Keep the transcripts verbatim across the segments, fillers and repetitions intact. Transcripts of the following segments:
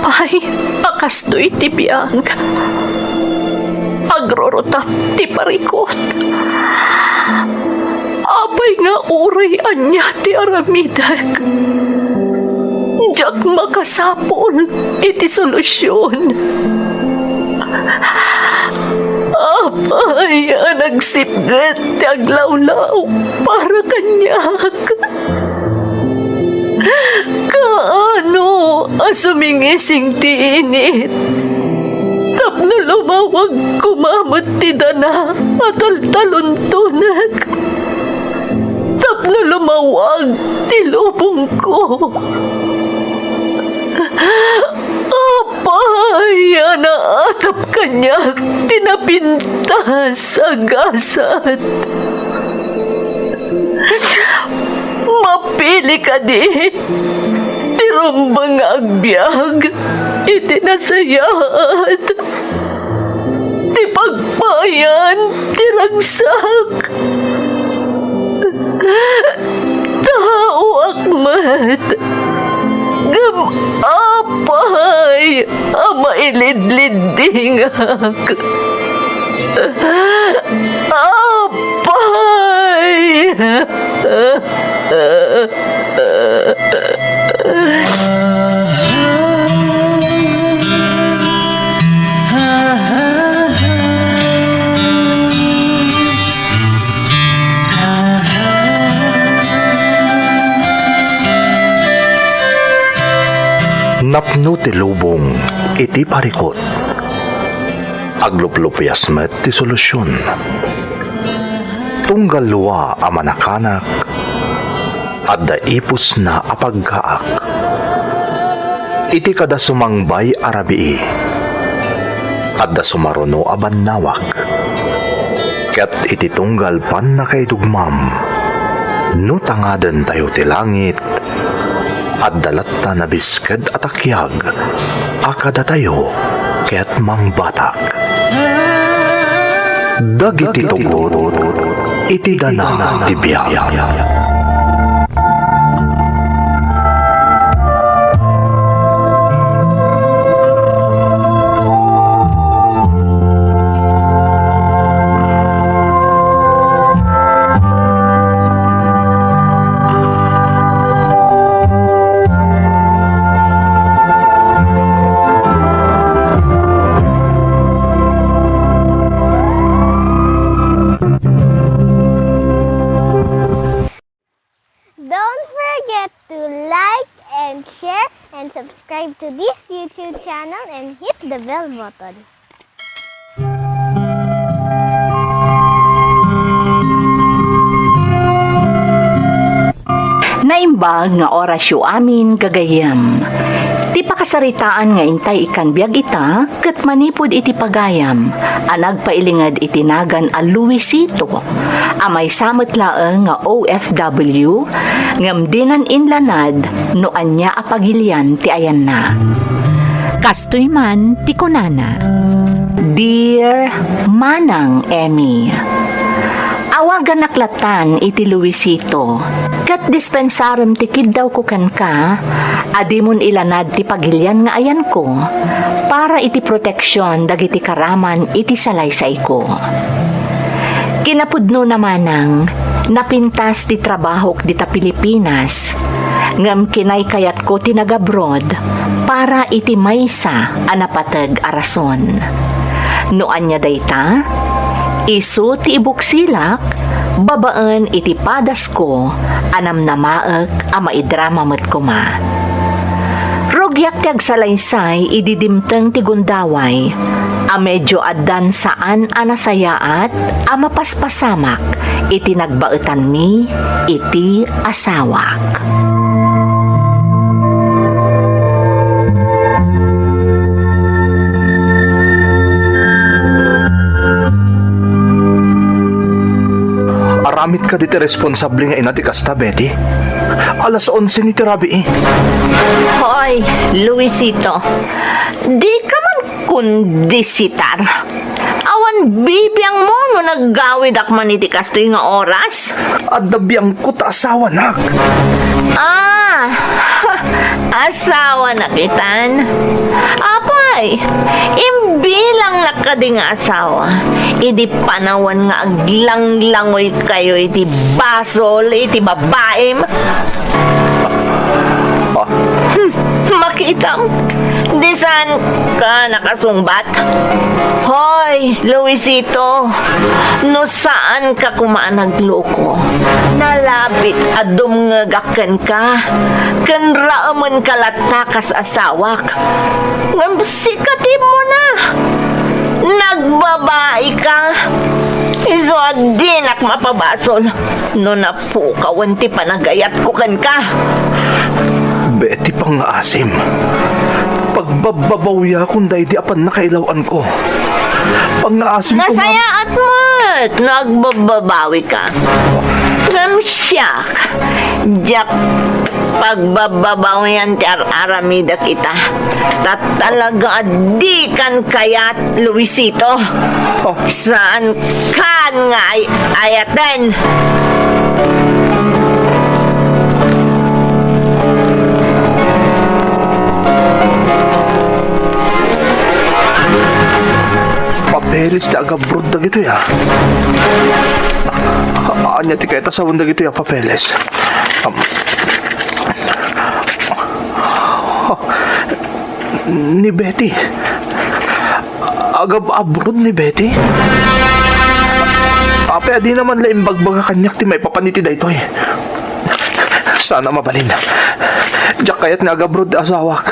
Apay a kastoy ti biag? Agrurutap ti parikut. Apay nga uray ania ti aramidek, diak makasapul iti solusion. Apay a nagsipget ti aglawlaw para kaniak? Kaano a sumingising ti init tapno lumawag koma met ti dana a taltaluntonek? Tapno lumawag ti lubongko. Apay a naatap kaniak ti napintas a gasat? Mapili kadi ti rumbeng nga agbiag iti nasayaat ti pagpayan ti ragsak? Taoak met, ngem apay a mailidliddingak? Apay! Napno ti lubong iti parikut. Agluplupias met ti solusion. Tunggal lua a manakanak, adda ipusna a paggaak. Iti kada sumangbay a rabii, adda sumaruno a bannawak. Ket iti tunggal pannakaidugmam, no tangadentayo ti langit, adda latta nabisked a takiag a kadatayo ket mangbatak. Dagiti tugot iti dana ti biag. Don't forget to like and share and subscribe to this YouTube channel and hit the bell button. Naimbag nga orasyo amin, gagayyem. Ti pakasaritaan nga intay ikkan biag ita ket manipud iti pagayam a nagpailinged iti nagan a Luisito, a maysa met laeng nga O F W, ngem dinan inlanad no ania a pagilian ti ayanna. Kastoy man ti kunana, "Dear Manang Emmy, awaganak latan iti Luisito, ket dispensarem ti kiddawko kenka a dimon ilanad ti pagilian nga ayanko para iti proteksion dagiti karaman iti salaysayko. Kinapudnona manang, napintas ti trabahok dita Pilipinas, ngem kinaykayatko ti nagabroad para iti maysa a napateg a rason. No ania dayta, isu ti ibuksilak babaen iti padasko a namnamaek a maidrama met koma. Rugiak ti agsalaysay idi dimteng ti gundaway a medio addan saan a nasayaat a mapaspasamak iti nagbaetanmi iti asawak." Aramid kadi ti responsable nga ina ti kasta, Betty? Alas onse ni ti rabii. Hoy, Luisito, dika man kondisitar. Awan bibiangmo no naggawidak man iti kastoy nga oras? Adda biangko ta asawanak. Ah, Asawanak itan. Apay, imbilangnak kadi nga asawa, idi panawen nga aglanglangoykayo iti basol iti babaim? Ah. Hmm, makitam, di saan ka nakasungbat. Hoy, Luisito, no saan ka koma a nagloko, nalabit a dumngegak kenka, ken raemenka latta kas asawak. Ngem sika ti immuna, nagbabaika. Isu a dinak mapabasol no napukawen ti panagayatko kenka. Betty, pangngaasim. Pagbabbabawiakon daydi a pannakailaw-anko. Pangngaasim koma. Nasayaat met no agbabbabawika. Ngem siak, diak pagbabbabawian ti ar-aramidek ita. Ta talaga a dikan kayat, Luisito. Oh. Saan kan nga ay-, ayaten. Papeles ti agabroad dagitoy, ah. Ania ti kayat a sawen dagitoy a papeles? Um, ni Betty. Agab-abroad ni Betty? Apay a dina man la imbagbaga kaniak ti maipapan iti daytoy? Saan a mabalin. Diak kayat nga agabroad ti asawak.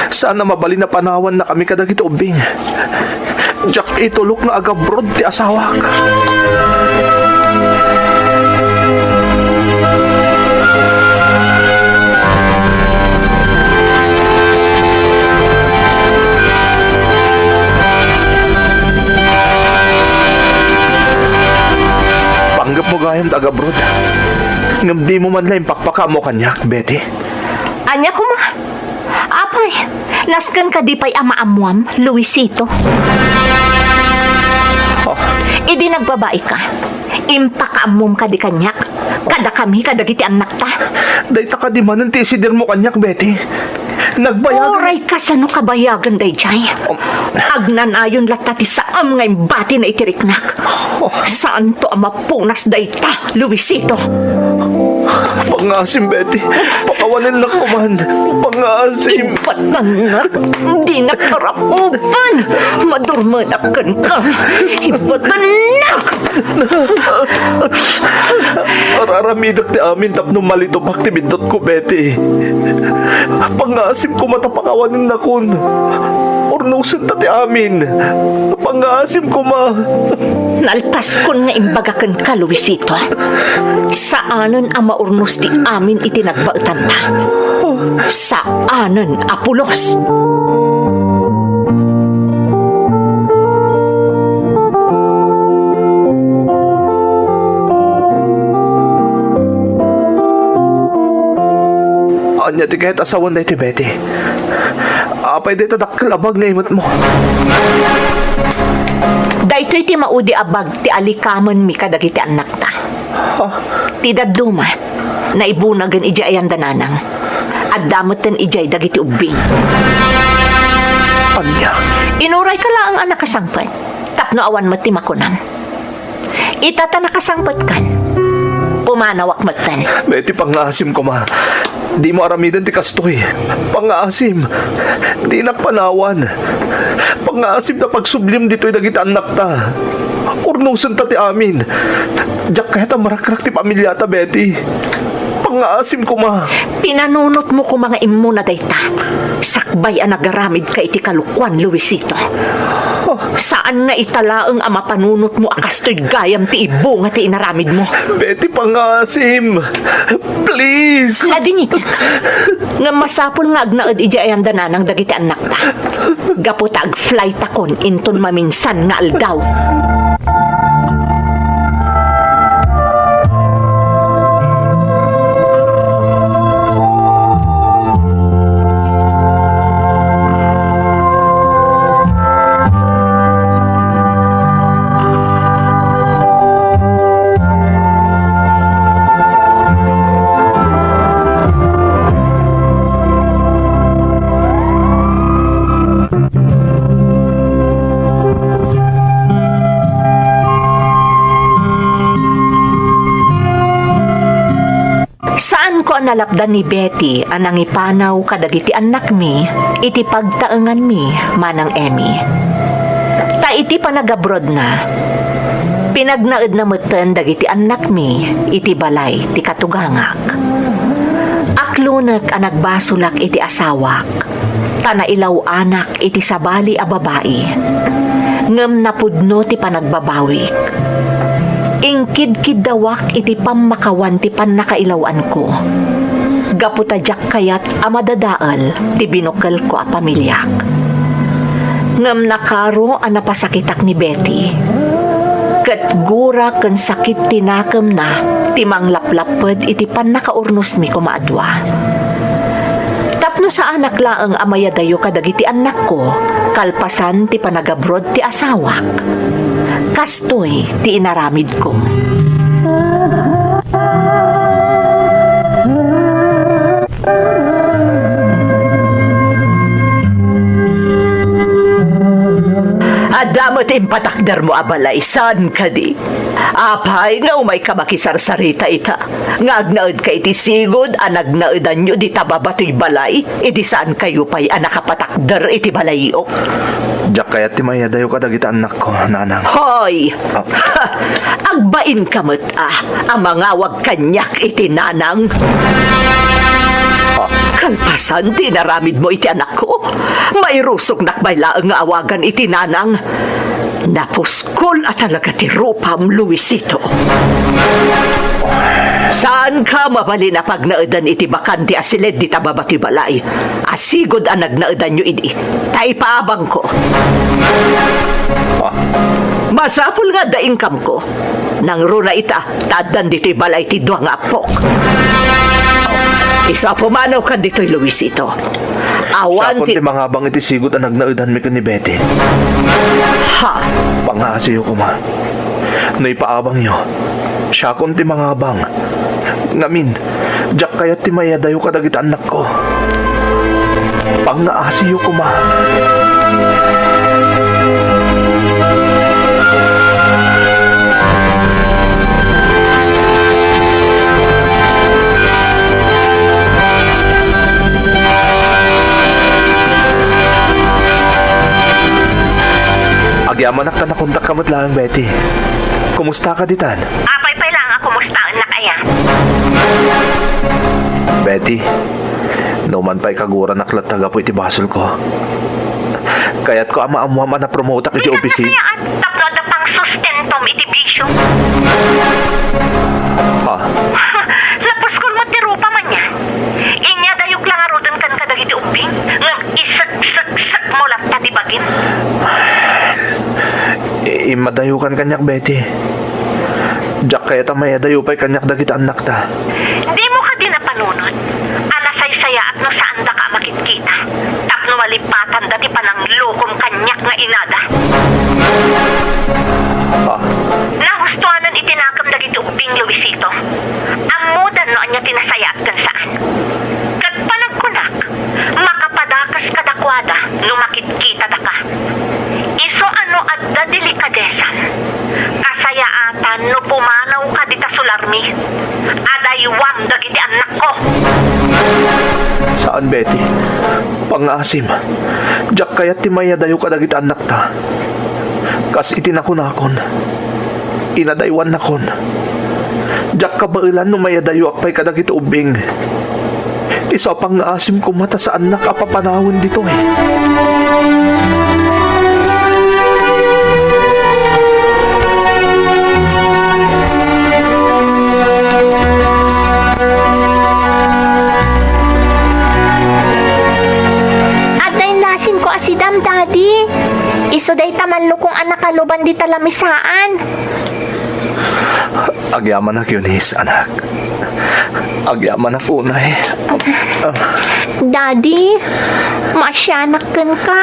Saan a mabalin a panawannakami kadagiti ubbing. Diak itulok nga agabroad ti asawak. Panggepmo gayam ta agabroad. Ngem dimo man la impakpakaammo kaniak, Betty. Ania koma? Apay, nasken kadi pay a maammuam, Luisito? Oh. Idi nagbabaika, impakaammom kadi kaniak, kadakami, kadagiti annakta? Dayta kadi manen ti isidirmo kaniak, Betty. Nagbayagan. Uray kasano kabayagan daydiay. Um. Agnanayon latta ti saem nga imbatina iti riknak. Oh. Saanto a mapunas dayta. Luisito. Pangngaasim, Betty. Pakawanennak koman. Pangngaasim. Ibatannak. Dinak karakupan. Madurmenak kenka. Ibatannak. Ar-aramidek ti amin tapno malitupak ti bindutko, Betty. Pangngaasim koma ta pakawanennakon. Urnosenta ti amin. Pangngaasim koma. Nalpaskon nga imbaga kenka, Luisito. Saanen a maurnos ti amin iti nagbaetanta. Saanen a pulos. Ania ti kayat a sawen daytoy, Betty? Apay dayta dakkel a bag nga imetmo? Daytoy ti maudi a bag ti alikamenmi kadagiti annakta. Ha? Ti dadduma, naibunagen idiay ayan da nanang. Adda metten idiay dagiti ubbing. Ania? Inurayka laeng a nakasangpet, tapno awan met ti makunam. Ita ta nakasangpetkan, pumanawak metten. Betty, pangngaasim koma. Dimo aramiden ti kastoy. Pangngaasim. Dinak panawan. Pangngaasim ta pagsubliem ditoy dagiti annakta. Urnosenta ti amin. Diak kayat a marakrak ti pamiliata, Betty. Pangngaasim koma. Pinanunotmo koma nga immuna dayta. Sakbay a nagaramidka iti kalokuan, Luisito. Oh. Saan nga ita laeng a mapanunotmo a kastoy gayam ti ibunga ti inaramidmo. Betty, pangngaasim. Please. Sadingitek. Ngem masapul nga agnaed idiay ayan da nanang dagiti annakta. Gapu ta agflightakon inton maminsan nga aldaw. Saanko a nalapdan ni Betty a nangipanaw kadagiti annakmi iti pagtaenganmi, Manang Emmy. Ta iti panagabrodna, pinagnaedna metten dagiti annakmi iti balay ti katugangak. Aklonek a nagbasolak iti asawak, ta nailaw-anak iti sabali a babai, ngem napudno ti panagbabawik. Inkidkiddawak iti pammakawan ti pannakailaw-anko, gapu ta diak kayat a madadael ti binukelko a pamiliak. Ngem nakaro a napasakitak ni Betty, ket gura ken sakit ti nakemna ti manglaplapped iti pannakaurnosmi koma a dua. Tapno saanak laeng a mayadayo kadagiti annakko kalpasan ti panagabrod ti asawak, kastoy ti inaramidko. Adda met impatakdermo a balay, saan kadi? Apay nga umayka makisarsarita ita, nga agnaedka iti sigud a nagnaedanyo dita babatoy balay, idi saankayo pay a nakapatakder iti balayyo? Diak kayat ti mayadayo kadagiti annakko, nanang. Hoy! Ah. Agbainka met a, a mangawag kaniak iti nanang? Ah. Kalpasan ti inaramidmo iti anakko, mairusoknak pay laeng nga awagan iti nanang. Napuskol a talaga ti rupam, Luisito. Saanka mabalin a pagnaedan iti bakante a siled dita babatoy balay a sigud a nagnaedanyo idi, ta ipaabangko. Masapul nga adda inkamko. Nangruna ita, ta addan ditoy balay ti dua nga appok. Isu a pumanawkan ditoy, Luisito. Awan Siakon ti ti mangabang iti sigud a nagnaedanmi ken ni Betty. Ha? Pangaasiyo koma. No ipaabangyo, siakon ti mangabang. Ngamin, diak kayat ti mayadayo kadagiti annakko. Pangaasiyo koma. Agyamanak ta nakontakka met laeng, Betty. Kumustaka ditan? Apay pay laeng a kumustaennak aya? Betty, no man pay kaguranak latta gapu iti basolko. Kayatko a maammoam a napromotak iti Dinak opisin. Kayat tapno adda pangsustentom iti bisio. Ha? Napuskol met ti rupam ania. Inyadayok la ngaruden kan kadagiti ubbing, ngem isekseksekmo latta ti bagim. I-, immadayokan kaniak, Betty. Diak kayat a mayadayo pay kaniak dagiti annakta. Dimo kadi napanunot a nasaysayaat no saandaka a makitkita tapno malipatanda ti pananglokom kaniak nga inada? Ah. Nahustuanan iti nakem dagiti ubbing, Luisito. Ammodan no ania ti nasayaat ken saan. Ket panagkunak, makapadakas kadakuada no makitkitadaka. Isu a no adda delikadesam, kasayaatan no pumanawka dita solarmi. Adaywam dagiti annakko. Saan, Betty. Pangngaasim. Diak kayat ti mayadayo kadagiti annakta. Kas iti nakunakon, inadaywannakon. Diak kabaelan no mayadayoak pay kadagiti ubbing. Isu a pangngaasim koma ta saannak a papanawen ditoy. Adda innasinko a sidam, Daddy. Isu dayta mallukong a nakaluban dita lamisaan. Agyamanak, Eunice, anak. Agyamanak unay. Daddy, maasianak kenka.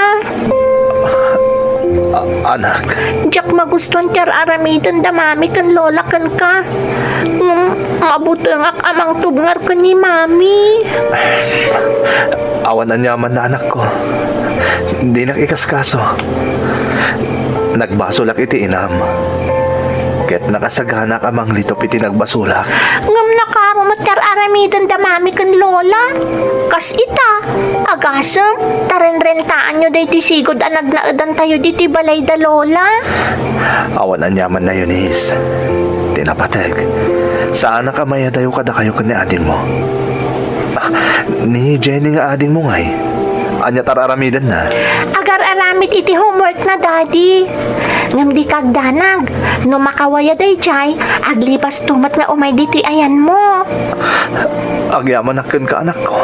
A-, anak. Diak magustuan ti ar-aramiden da Mami ken Lola kenka. Ngem mabutengak a mangtubngar ken ni Mami. Awan aniaman, anakko. Dinak ikaskaso. Nagbasolak iti inam. Ket nakasaganak a manglitop iti nagbasolak. Ngem nakaro met ti ar-aramiden Iden da Mami ken Lola. Kas ita, agasem, ta renrentaanyo daydi sigud a nagnaedantayo ditoy balay da Lola. Awan aniamanna, Eunice. Ti napateg, saanak a mayadayo kadakayo ken ni adingmo. Ah, ni Jenny nga adingmo ngay? Ania ti ar-aramidenna? Agar-aramid iti homework na, Daddy. Ngem dika agdanag. No makawaya daydiay, aglipasto met nga umay ditoy ayanmo. Agyamanak kenka, anakko.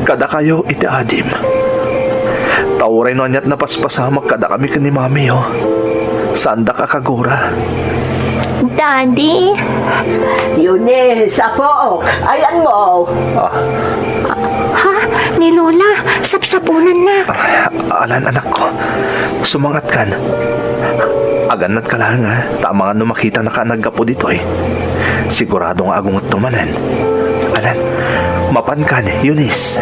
Kadakayo iti adim. Ta uray no aniat napaspasamak kadakami ken ni Mamiyo, saandak a kagura. Daddy? Eunice, apo, ayanmo. Ah. Ha? Ni Lola, sapsapulanna. Ah, alan, anakko. Sumangatkan. Agannatka laeng, ah, ta amangan no makitanaka a naggapu ditoy. Sigurado nga agungetto manen. Alan, mapankan, Eunice.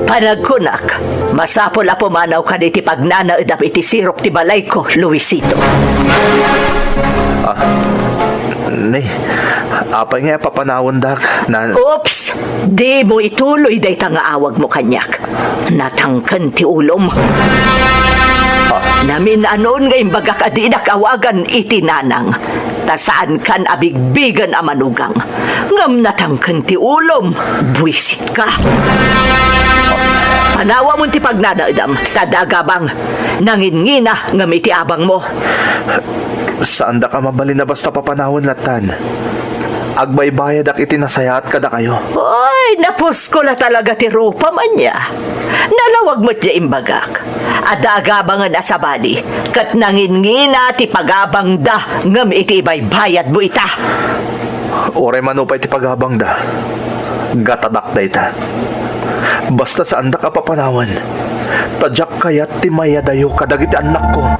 Panagkunak, masapul a pumanawkan iti pagnanaedam iti sirok ti balayko, Luisito. Ah, ni, apay nga papanawendak na... Oops! Dimo ituloy dayta nga awagmo kaniak. Natangken ti ulom. Ah. Namin-anon nga imbagak a dinak awagan iti nanang. Ta saankan a bigbigen a manugang. Ngem natangken ti ulom, buisitka. Panawamon ti pagnanaedam, ta dagabang, nangingina ngem iti abangmo. Saandak a mabalin a basta papanawen lattan. Agbaybayadak iti nasayaat kadakayo. Oy, napusko la talaga ti rupam ania. Nalawag met diay imbagak. Adda agabangen a sabali, ket nangingina ti pagabangda ngem iti ibaybayadmo ita. Uray mano pay ti pagabangda, gatadak dayta. Basta saandak a papanawen, ta diak kayat ti mayadayo kadagiti annakko.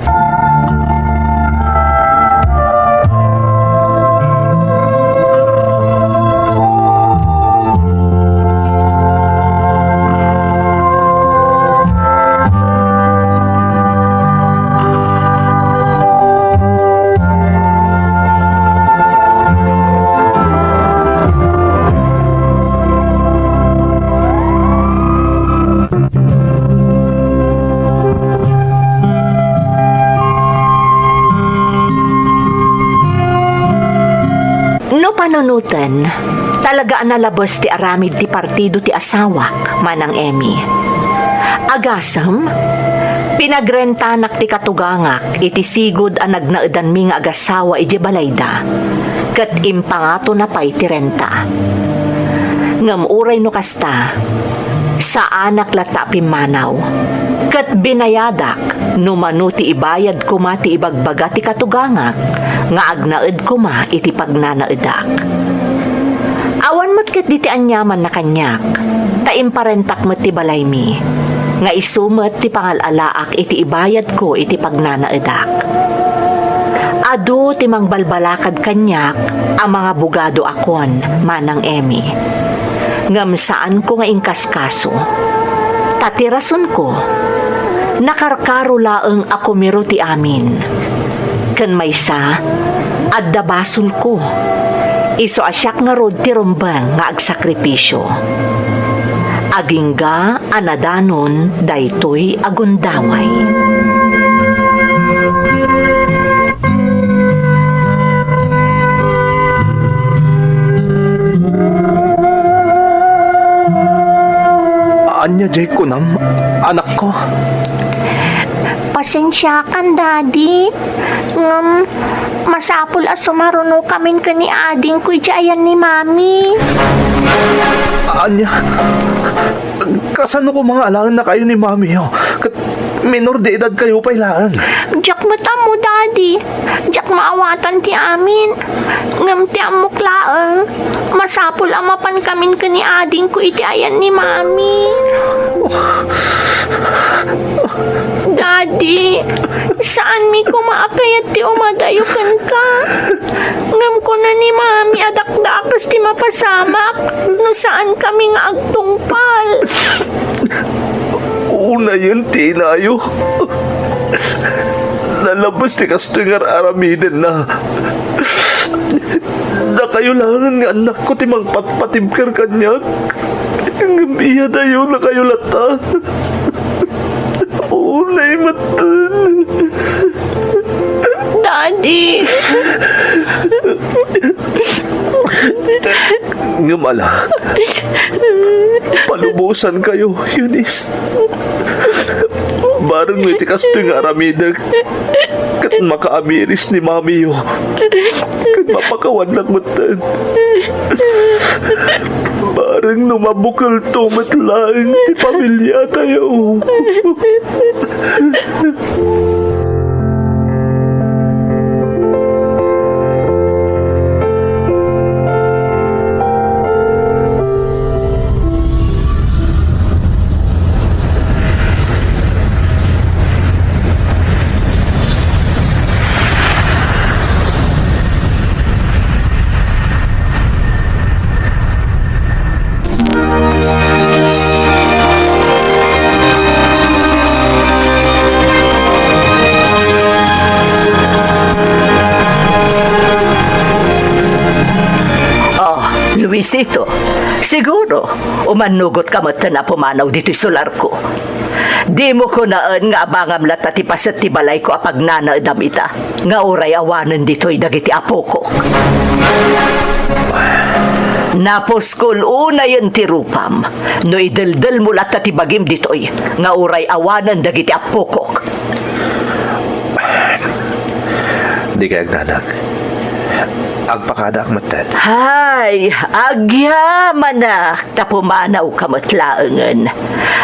No panunoten, talaga a nalabes ti aramid ti partido ti asawak, Manang Emmy. Agasem, pinagrentanak ti katugangak iti sigud a nagnaedanmi nga agasawa idiay balayda, ket impangatona pay ti renta. Ngem uray no kasta, saanak latta a pimmanaw, ket binayadak no mano ti ibayad koma ti ibagbaga ti katugangak nga agnaed koma iti pagnanaedak. Awan met ketdi ti aniamanna kaniak, ta imparentak met ti balaymi, nga isu met ti pangal-alaak iti ibayadko iti pagnanaedak. Adu ti mangbalbalakad kaniak a mangabugado akon, Manang Emmy. Ngem saanko nga inkaskaso. Ta ti rasonko, nakarkaro laeng a kumiro ti amin. Ken maysa, adda basolko. Isu a siak ngarud ti rumbeng nga agsakripisio. Agingga a nadanon daytoy a gundaway. Ania diay kunam, anakko? Pasensiakan, Daddy. Ngem, masapul a sumarunokamin ken ni adingko idiay ayan ni Mami. Ania? Kasano koma nga alaennakayo ni Mamiyo? Ket minor de edadkayo pay laeng. Diak met ammo, Daddy. Diak maawatan ti amin. Ngem ti ammok laeng, masapul a mapankamin ken ni adingko iti ayan ni Mami. Oh, Daddy, saanmi koma a kayat ti umadayo kenka. Ngem kuna ni Mami a dakdakes ti mapasamak no saankami nga agtungpal. Unayen ti inayo. Nalabes ti kastoy nga ar-aramidenna. Dakayo laengen nga annakko ti mangpatpatibker kaniak. Ngem iyadayo, dakayo latta. Unay metten. Daddy. Ngem ala, palubosankayo, Eunice. Bareng no iti kastoy nga aramidek, ket makaamiris ni mamiyo, ket mapakawannak metten. Bareng no mabukelto met laeng ti pamiliatayo. Ah, Luisito, siguro, umannugot ka met a pumanaw ditoy solarko. Dimo kunaen nga abangam latta ti paset ti balayko a pagnanaedam ita, nga uray awanen ditoy dagiti apokok. Napuskol unayen ti rupam, no ideldelmo latta ti bagim ditoy, nga uray awanen dagiti apokok. Dikay agdanag. Agpakadaak metten. Hay, agyamanak ta pumanawka met laengen.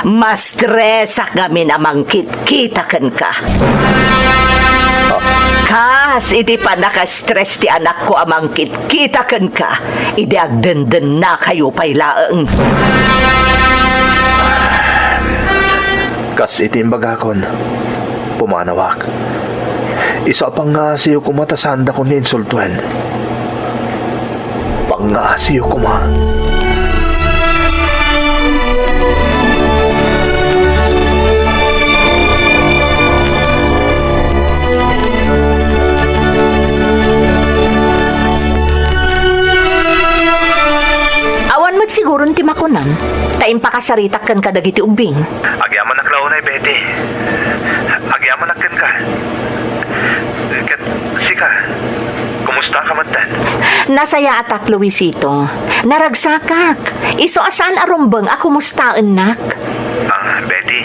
Mastresak ngamin a mangkitkita kenka. Kas iti pannakastress ti anakko a mangkitkita kenka, idi agdendennakayo pay laeng. Kas iti imbagakon, pumanawak. Isu a pangngaasiyo koma ta saandakon nga insultoen. Pangngaasiyo koma. Awan met siguron ti makunam, ta impakasaritak ken kadagiti ubbing. Agyamanak la unay, Betty. Agyamanak kenka. Ket sika, kumusta ka metten? Nasayaatak, Luisito. Naragsakak. Isu a saan a rumbeng a kumustaennak. Ah, Betty,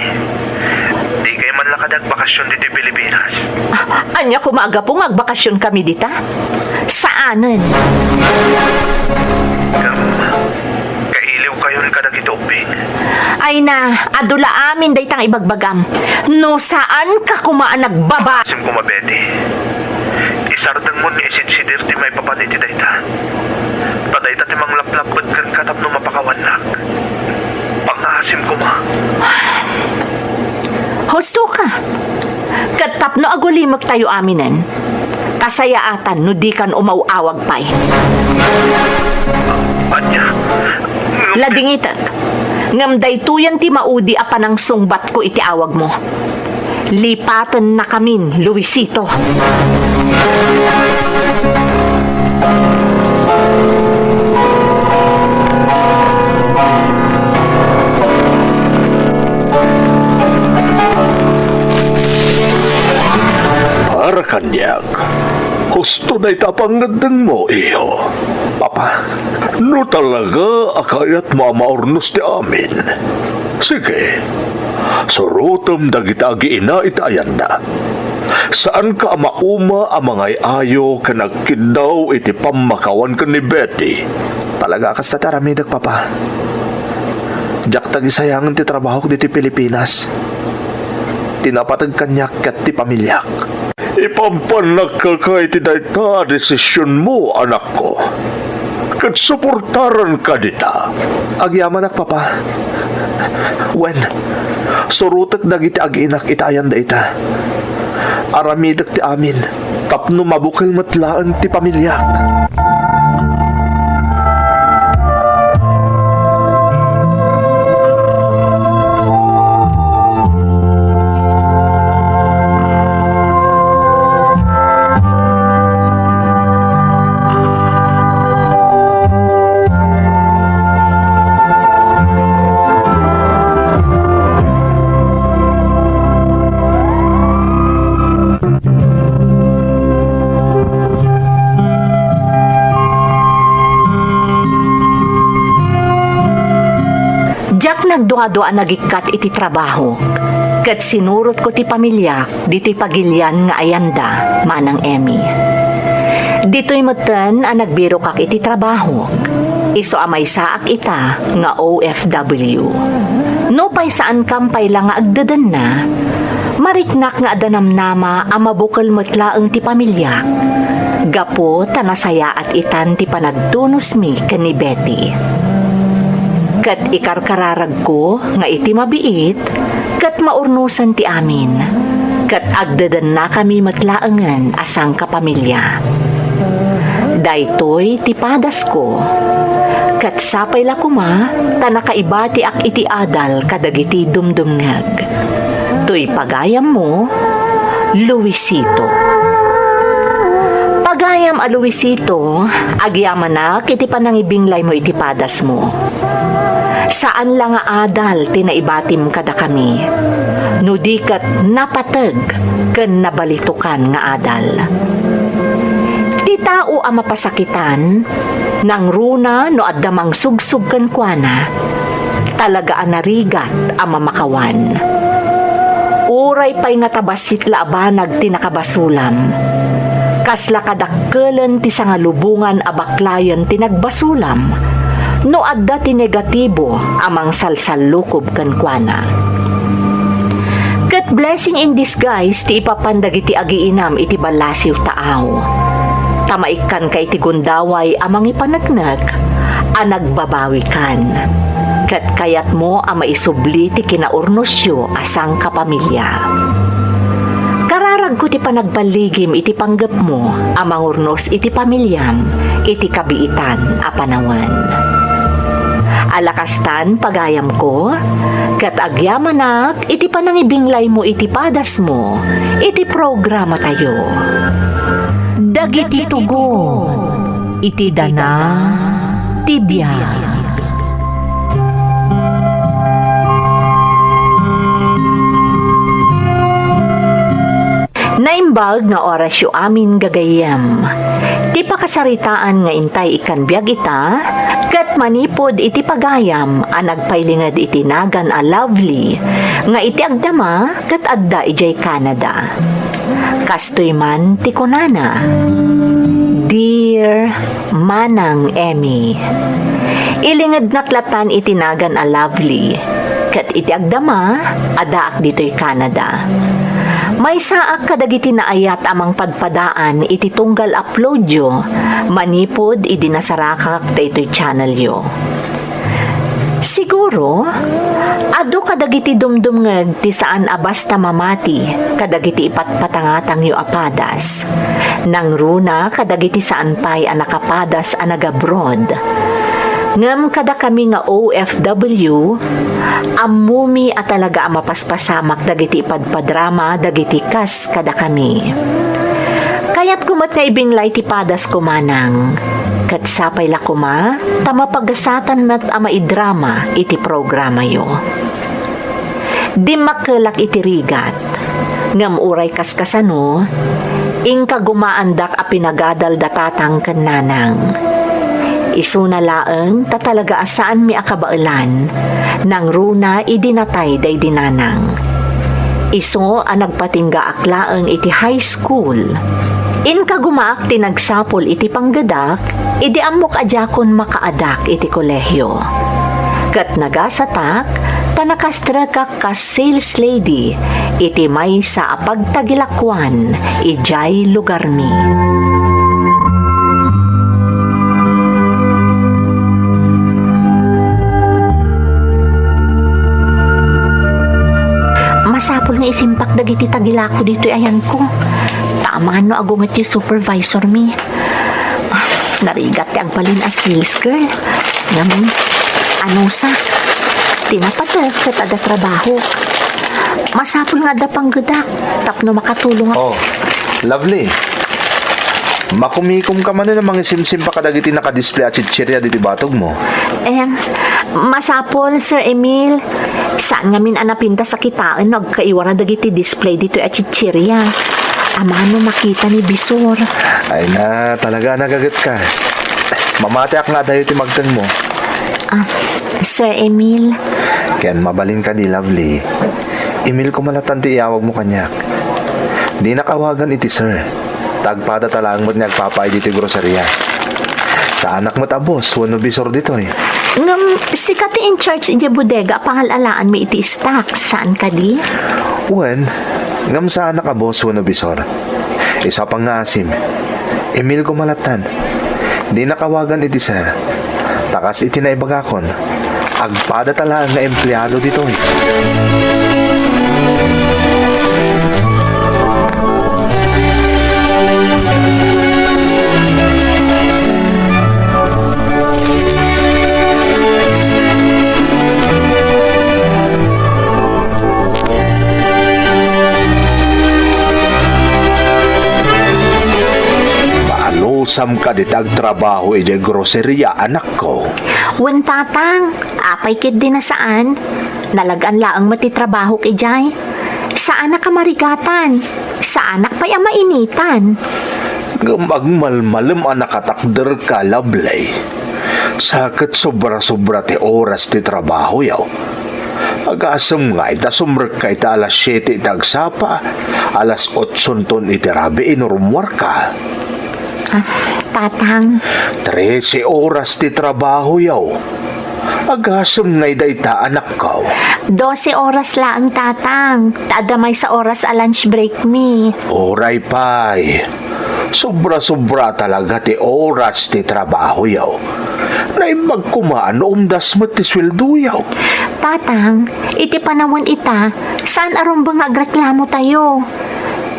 dikay man la kadi agbakasyon ditoy Pilipinas? Ah, ania koma a gapu nga agbakasyon kami dita? Saanen. Ngem, kailiwkayon kadagiti ubbing. Ay na, adu la amin dayta nga ibagbagam. No saanka koma a nagbaba- Sim koma, Betty. Isardengmo nga isidsidir ti maipapan iti dayta. Ta dayta ti manglaplabbet kenka tapno mapakawannak. Pangngaasim koma. Husto ka. Ket tapno agulimektayo aminen, kasayaatan no dikan umaw-awag pay. Ania? Ladingitek. Ngem daytoyen ti maudi a panangsungbatko iti awagmo. Lipatennakamin, Luisito. Para kaniak, husto dayta a pangngeddengmo, iho. Papa, no talaga a kayatmo a maurnos ti amin, sige, surotem dagiti agiina iti ayanna. Saanka a mauma a mangay-ayo ken agkiddaw iti pammakawan ken ni Betty. Talaga a kasta ti aramidek, Papa. Diak tagisayangen ti trabahok ditoy Pilipinas. Ti napateg kaniak ket ti pamiliak. Ipanpannak kenka iti dayta a desisionmo, anakko. Ket suportaranka dita. Agyamanak, Papa. Wen, surotek dagiti agiinak iti ayan dayta. Aramidek ti amin tapno mabukel met laeng ti pamiliak. Diak nagduadua a nagikkat iti trabahok, ket sinurotko ti pamiliak ditoy pagilian nga ayanda, Manang Emmy. Ditoy metten a nagbirokak iti trabahok, isu a maysaak ita nga O F W. Nupay saankam pay la nga agdedenna, mariknak nga adda namnama a mabukel met laeng ti pamiliak, gapu ta nasayaat itan ti panagtunosmi ken ni Betty. Ket ikarkararagko nga iti mabiit, ket maurnosen ti amin, ket agdedennakami met laengen a sangkapamilia. Daytoy ti padasko, ket sapay la koma ta nakaibatiak iti adal kadagiti dumdumngeg. Toy pagayammo, Luisito. Pagayam a Luisito, agyamanak iti panangibinglaymo iti padasmo. Saan la nga adal ti naibatim kadakami, no di ket napateg ken nabalitokan nga adal. Ti tao a mapasakitan, nangruna no adda mangsugsog kenkuana, talaga a narigat a mamakawan. Uray pay nga ta bassit la a banag ti nakabasulam, kasla kadakkelen ti sangalubongan a baklayen ti nagbasulam no adda ti negatibo a mangsalsallukob kenkuana. Ket blessing in disguise ti ipapan dagiti agiinam iti ballasiw taaw. Ta maikkanka iti gundaway a mangipaneknek a nagbabawikan. Ket kayatmo a maisubli ti kinaurnosyo a sangkapamilia. Kararagko ti panagballigim iti panggepmo a mangurnos iti pamiliam iti kabiitan a panawen. Ala kastan, pagayamko, ket agyamanak iti panangibinglaymo iti padasmo iti programatayo. Dagiti tugon iti dana ti biag. Naimbag nga orasyo amin, gagayyem. Ti pakasaritaan nga intay ikkan biag ita, ket manipud iti pagayam a nagpailinged iti nagan a Lovely, nga iti agdama ket adda idiay Canada. Kastoy man ti kunana, Dear Manang Emmy, ilingednak latan iti nagan a Lovely, ket iti agdama, addaak ditoy Canada. Maysaak kadagiti naayat a mangpadpadaan iti tunggal uploadyo manipud idi nasarakak daytoy channelyo. Siguro, adu kadagiti dumdumngeg ti saan a basta mamati kadagiti ipatpatangatangyo a padas. Nangruna kadagiti saan pay a nakapadas a nag-abroad. Ngem kadakami nga O F W, ammomi a talaga a mapaspasamak dagiti ipadpadrama dagiti kas kadakami. Kayatko met nga ibinglay ti padasko, manang, ket sapay la koma ta mapagasatan met a maidrama iti programayo. Dimmakkelak iti rigat, ngem uray kaskasano, inkagumaandak a pinagadal da tatang ken nanang. Isuna laeng ta talaga a saanmi a kabaelan, nangruna idi natay daydi nanang. Isu a nagpatinggaak laeng iti high school. Inkagumaak ti nagsapul iti panggedak idi ammok a diakon makaadak iti kolehio. Ket nagasatak ta nakastrekak kas sales lady iti maysa a pagtagilakoan idiay lugarmi. Naisimpak dagiti tagilako ditoy ayanko. Tama no agunget ti supervisor mi. Ah, narigat ti agbalin a sales girl. Ngem, anusa, ti napateg ket adda trabaho. Masapul nga adda panggedak tapno makatulong ak. Oh, lovely. Makumikom ka manen a mangisimsimpa kadagiti nakadisplay a chichirya ditoy batogmo. Em, masapul, Sir Emil. Saan ngamin a napintas a kitaen no agkaiwara dagiti display ditoy a chichirya. Amangan no makita ni Bisor. Ay na, talaga nagaget ka. Mamatiak nga adayo ti magtengmo. Ah, Sir Emil. Ken mabalin kadi, Lovely. Emil koma lattan ti iyawagmo kaniak. Dinak awagan iti sir. Ta agpada ta laeng met nga agpapaay ditoy groceria. Saanak met a boss wenno bisor ditoy. Ngem sika ti in charge idiay bodega a pangal-alaanmi iti stock, saan kadi? Wen, ngem saanak a boss wenno bisor. Isu a pangngaasim, Emil koma lattan. Dinak awagan iti sir. Ta kas iti naibagakon, agpada ta laeng nga empleado ditoy. Maanusam kadi ti agtrabaho idiay groceria, anakko? Wen, tatang. Apay ketdi a saan? Nalagan laeng met ti trabahok idiay. Saanak a marigatan. Saanak pay a mainitan. Ngem agmalmalem a nakatakderka, Lovely. Sa ket sobra-sobra ti oras ti trabahoyo. Agasem ngay ta sumrekka ita alas siete iti agsapa, alas otsonton iti rabii no rummuarka. Ah, tatang. Trese oras ti trabahoyo. Agasem ngay dayta, anakko? Dose oras laeng, tatang. Ta adda maysa oras a lunch break mi. Uray pay. Sobra-sobra talaga ti oras ti trabahoyo. Naimbag koma no umdas met ti sueldoyo. Tatang, iti panawen ita, saan a rumbeng nga agreklamotayo.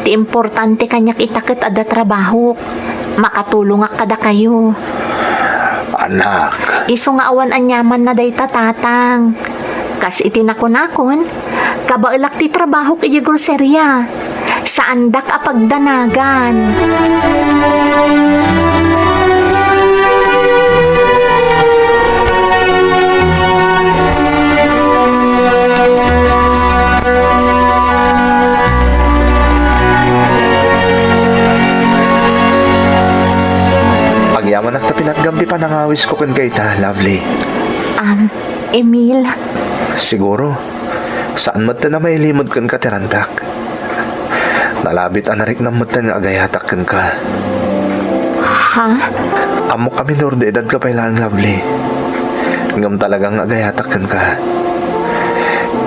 Ti importante kaniak ita ket adda trabahok. Makatulongak kadakayo. Anak. Isu nga awan aniamanna dayta, tatang. Kas iti nakunakon, kabaelak ti trabahok iti groceria. Saandak a pagdanagan. Agyamanak ta pinatgam ti panangawisko kenka ita, Lovely. Um, Emil. Siguro, saan met a mailimod kenka ti rantak. Nalabit a nariknam met nga agayatak kenka. Ha? Ammok a minor de edad ka pay laeng, Lovely. Ngem talagang agayatak kenka.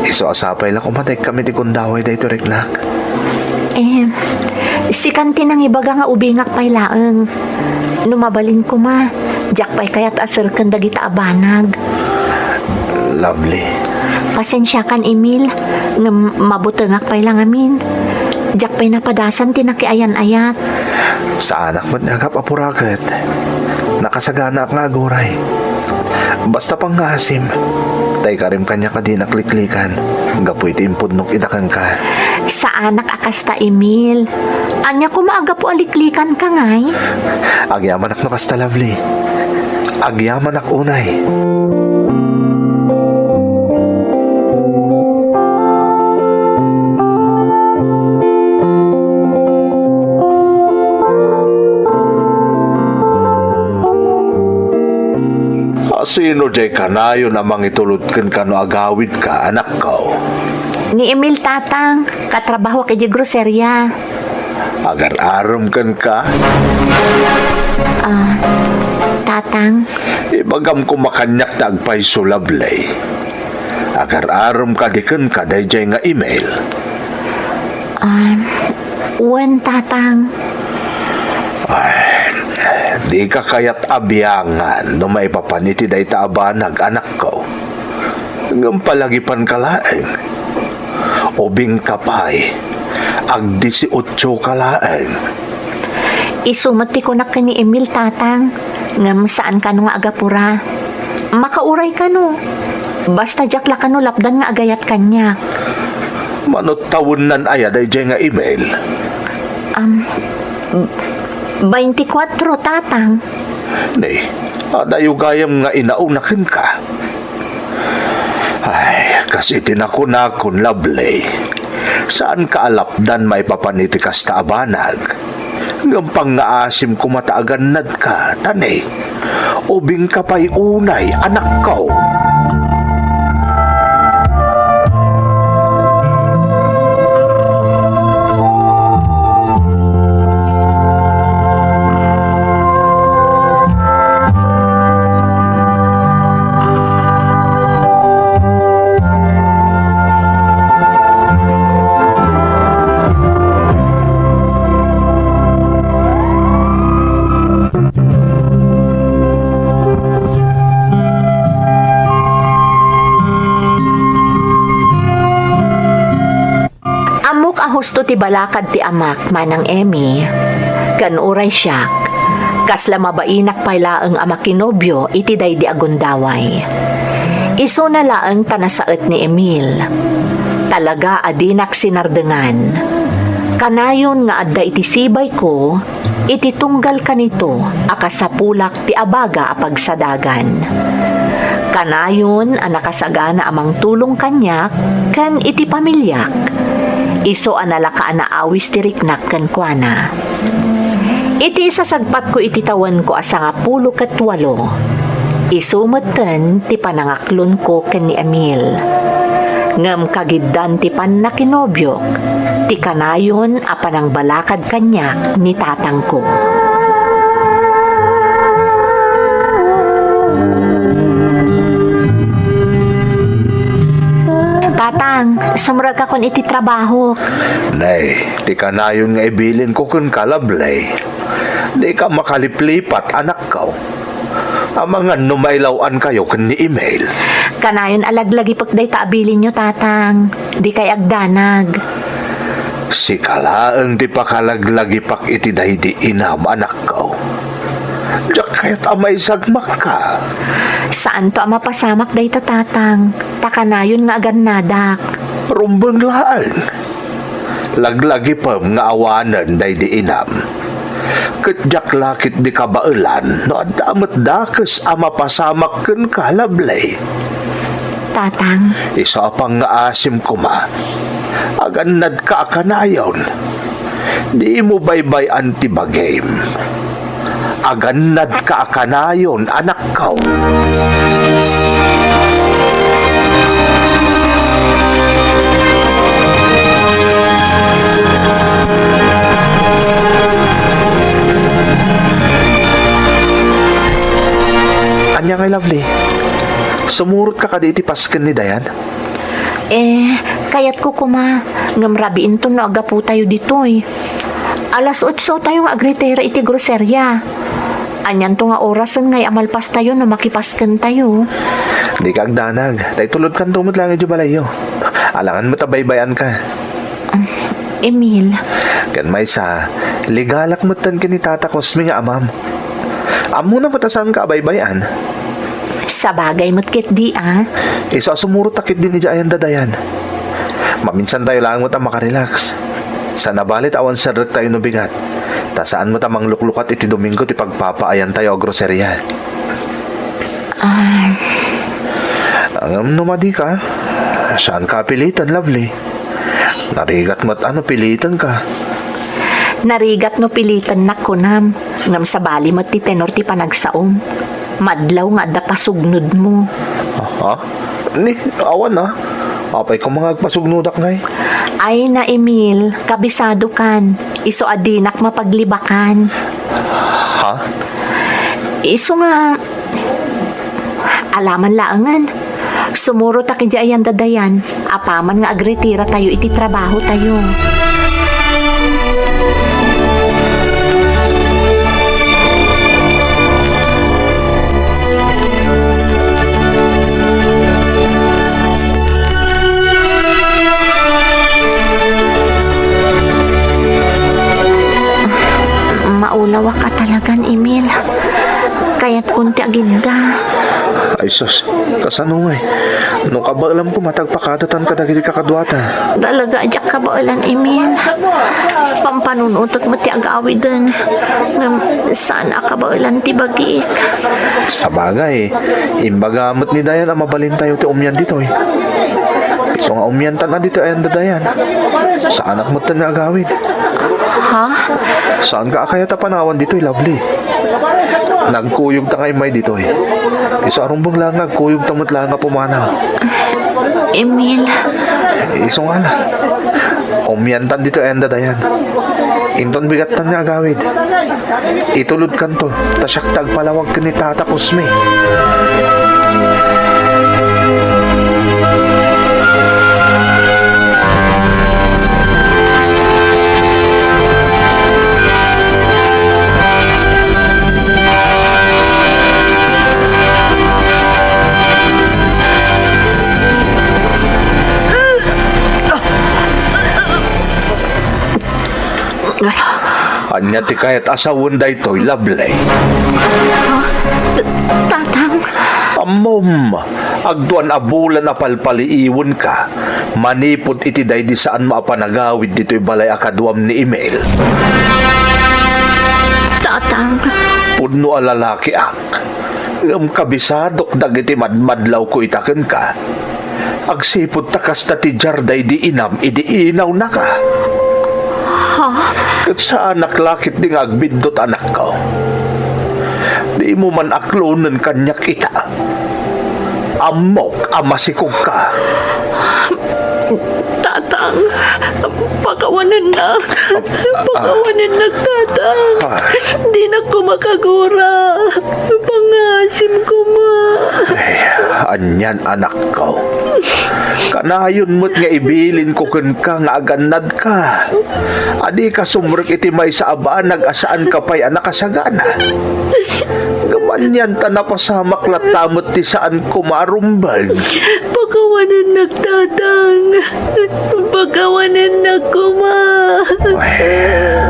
Isu a sapay la koma ta ikkam iti gundaway daytoy riknak. Eh, sikan ti nangibaga nga ubingak pay laeng. No mabalin koma, diak pay kayat a serken dagita a banag. Lovely. Pasensiakan, Emil, ngem mabutengak pay la ngamin. Diak pay napadasan ti nakiayan-ayat. Saanak met nga agap-apuraket. Nakasaganaak nga aguray. Basta pangngaasim, ta ikarim kaniak a dinak liklikan gapu iti impudnok ida kenka. Saanak a kasta, Emil. Ania koma a gapu a liklikanka ngay? Agyamanak no kasta, Lovely. Agyamanak unay. Asino diay kanayon a mangitulod kenka no agawidka, anakko? Ni Emil, tatang, katrabahoak idiay groceria. Agar-arem kenka? Ah, tatang. Ibagam koma kaniak ta agpayso, Lovely. Agar-arem kadi kenka daydiay nga Emil? Ah, wen, tatang. Ay, dika kayat a biangan no maipapan iti dayta a banag, anakko. Ngem palagipanka laeng. Ubingka pay, agdisiotso ka laeng. Isu met ti kunak ken ni Emil, Tatang, ngem saan kano nga agapura. Makauray kano. Basta diak la kano lapdan nga agayat kaniak. Mano tawennan aya daydiay nga Emil? Am, baintikuatro, Tatang. Ni, adayo gayam nga inauna kenka. Ay, kas iti nakunakon, Lovely, saanka a lapdan maipapan iti kasta a banag. Ngem pangngaasim koma ta agannadka, ta ni, ubingka pay unay, anakko. Ammok a husto ti balakad ti amak, Manang Emmy, ken uray siak, kasla mabainak pay laeng a makinobio iti daydi a gundaway. Isuna laeng ta nasaet ni Emil. Talaga a dinak sinardengan. Kanayon nga adda iti sibayko, iti tunggal kanito a kasapulak ti abaga a pagsadagan. Kanayon a nakasagana a mangtulong kaniak ken iti pamiliak, isu a nalaka a naawis ti riknak kenkuana. Iti isasagpatko iti tawenko a sangapulo ket walo, isu metten ti panangaklonko ken ni Emil. Ngem kagiddan ti pannakinobiok ti kanayon a panangbalakad kaniak ni tatangko. Tatang, sumrekakon iti trabahok. Nay, ti kanayon nga ibilinko kenka, Lovely. Dika makaliplipat, anakko. Amangan no mailaw-ankayo ken ni Emil. Kanayon a laglagipek dayta a bilinyo, Tatang. Dikay agdanag. Sika laeng ti pakalaglagipak iti daydi inam, anakko. Diak kayat a maisagmakka. Saanto a mapasamak dayta, Tatang, ta kanayon nga agannadak. Rumbeng laeng. Laglagipem nga awanen daydi inam. Ket diak la ketdi kabaelan no adda met dakes a mapasamak kenka, Lovely. Tatang. Isu a pangngaasim koma, agannadka a kanayon. Dimo baybay-an ti bagim. Agannadka a kanayon, anakko. Ania ngay, Lovely? Sumurotka kadi iti pasken ni Dayan? Eh, kayatko koma, ngem rabiinton no aggapu tayo ditoy. Alas otso tayo nga agritira iti groseria. Anianto nga orasen ngay a malpas tayo no makipasken tayo? Dika agdanag, ta itulodkanto met laeng idiay balayyo. Alangan met a baybay-anka. Um, Emil. Ken maysa, ligalak metten ken ni Tata Cosme nga amam. Ammona met a saanka a baybay-an. Sabagay met ketdi a. Isu a sumurotak ketdin idiay ayan da Dayan. Maminsan tayo laeng met a makarelax. Saan a bale ta awan serrek tayo no bigat. Ta saan met a mangluklukat iti Domingo ti pagpapaayan tayo a groseria. Ah. Ngem no madika, saanka a piliten, Lovely. Narigat met a no pilitenka. Narigat no pilitennak kunam, ngem sabali met ti tenor ti panagsaom. Madlaw nga adda pasugnodmo. Ha? Ni, awan a. Apay koma nga agpasugnodak ngay? Ay na, Emil, kabisadokan. Isu a dinak mapaglibakan. Ha? Isu nga, alaman laengen. Sumurotak idiay ayan da Dayan. Apaman nga agritira tayo iti trabaho tayo. Ay sus, kasano ngay? No kabaelam koma ti agpakadatan kadagiti kakaduata. Talaga, diak kabaelan, Emil. Pampanunotek met ti agawiden. Ngem saan a kabaelan ti bagik. Sabagay, imbaga met ni Dayan a mabalintayo ti umian ditoy. Isu nga umiantan a ditoy ayan da Dayan. Saanak metten nga agawid. Ha? Saanka a kayat a panawan ditoy, Lovely? Nagkuyogta nga immay ditoy. Isu a rumbeng laeng nga agkuyogta met laeng a pumanaw. Emil. Isu nga la. Umiantan ditoy ayan da Dayan. Inton bigattan nga agawid, itulodkanto, ta siak ti agpalawag ken ni Tata Cosme. Ania ti kayat a sawen daytoy, Lovely? Tatang. Ammom, agduan a bulan a palpaliiwenka manipud iti daydi saanmo a panagawid ditoy balay a kaduam ni Emil. Tatang. Pudno a lalakiak, ngem kabisadok dagiti madmadlawko ita kenka. Agsipud ta kasta ti diar daydi inam idi inawnaka. Ha? Ket saanak la ketdi nga agbiddut, anakko. Dimo man aklonen kaniak ita. Ammok a masikogka. Tatang, pakawanennak. Pakawanennak, Tatang. Ah. Dinak koma kagura. Pangasim koma. Ay, anian, anakko. Kanayon met nga ibilinko kenka nga agannadka. A dika sumrek iti maysa a banag a saanka pay a nakasagana. Ngem anian ta napasamak latta met ti saan koma a rumbeng. Pakawanennak, Tatang. Pakawanennak koma. Ay.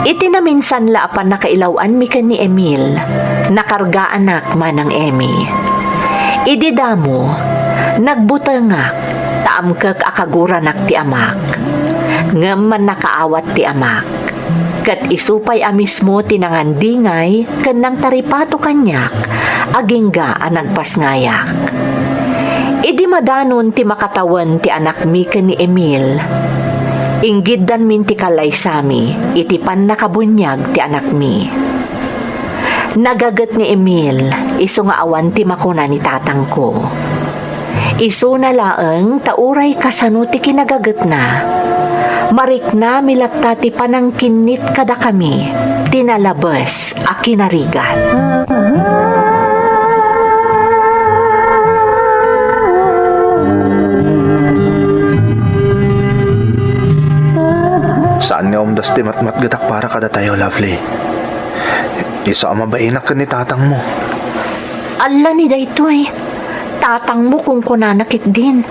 Iti naminsan la a pannakailaw-anmi ken ni Emil, nakargaanak manang Emmy. Idi damo, nagbutengak ta amkek a kaguranak ti amak. Ngem mannakaawat ti amak. Ket isu pay a mismo ti nangandingay ken nangtaripato kaniak, agingga a nagpasngayak. Idi madanon ti makatawen ti anakmi ken ni Emil, inggiddanmin ti kallaysami iti pannakabuniag ti anakmi. Nagaget ni Emil, isu nga awan ti makuna ni tatangko. Isuna laeng ta uray kasano ti kinagagetna, mariknami latta ti panangkinnit kadakami ti nalabes a kinarigat. Saan nga umdas ti matmatgetak para kadatayo, Lovely. Isu a mabainak ken ni tatangmo. Alla ni daytoy. Tatangmo kunkunana ketdin.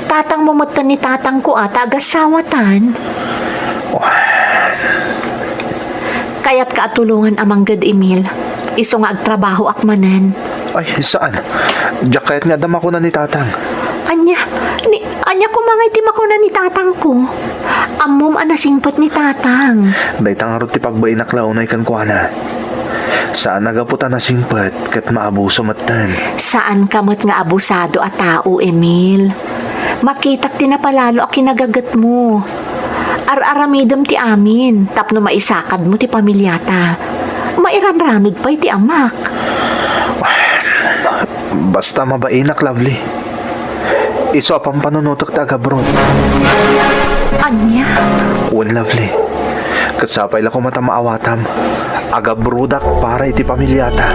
Tatangmo metten ni tatangko a ta agasawatan. Kayatka a tulongan a mangged, Emil. Isu nga agtrabahoak manen. Ay, saan. Diak kayat nga adda makuna ni tatang. Ania? Ni, ania koma ngay ti makuna ni tatangko? Ammom a nasingpet ni tatang. Dayta ngarud ti pagbainak la unay kenkuana. Saan a gapu ta nasingpet ket maabuso metten. Saanka met nga abusado a tao, Emil. Makitak ti napalalo a kinagagetmo. Ar-aramidem ti amin tapno maisakadmo ti pamilyata. Mairanranod pay ti amak. Basta mabainak, Lovely. Isu a pampanunotek ti agabroad. Ania? Wen, Lovely. Ket sapay la koma ta maawatam. Agabrodak para iti pamiliata.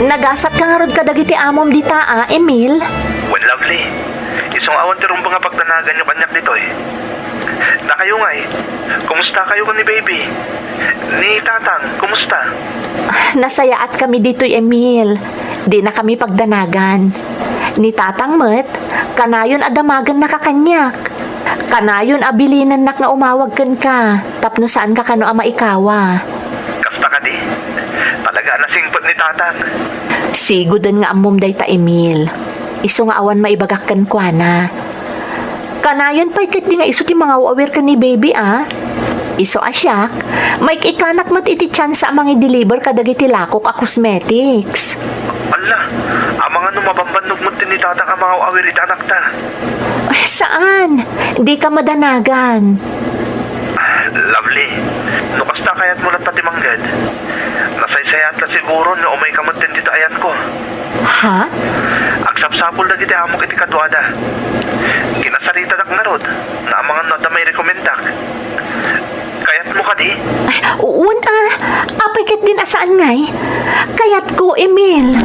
Nagasat ka ngarud kadagiti amom dita, a, Emil? Wen, Lovely. Isu nga awan ti rumbeng a pagdanaganyo kaniak ditoy. Dakayo ngay, kumusta kayo ni baby? Ni tatang, kumusta? Nasayaat kami ditoy, Emil. Dina kami pagdanagan. Ni tatang met, kanayon a damagennaka kaniak. Kanayon a bilinennak nga umawag kenka tapno saanka kano a maikawa. Kasta kadi? Talaga a nasingpet ni tatang. Sigoden nga ammom dayta, Emil. Isu nga awan maibagak kenkuana. Kanayon pay ketdi nga isu ti mangaw-awir ken ni baby, a? Isu a siak, maik-ikanak met iti tsansa a mangi-deliver kadagiti lakok a cosmetics. Alla, amangan no mabambannog met ti ni tatang a mangaw-awir iti anakta. Ay, saan? Dika madanagan. Lovely, no kasta, kayatmo latta ti mangged. Nasaysayaat la siguro no umayka met dita ayanko. Ha? Agsapsapul dagiti amok iti kaduada. Kinasaritadak ngarud nga amangan no adda mairekomendak. Kayatmo kadi? Ay, uwan a. Apay ketdin a saan ngay? Kayatko, Emil.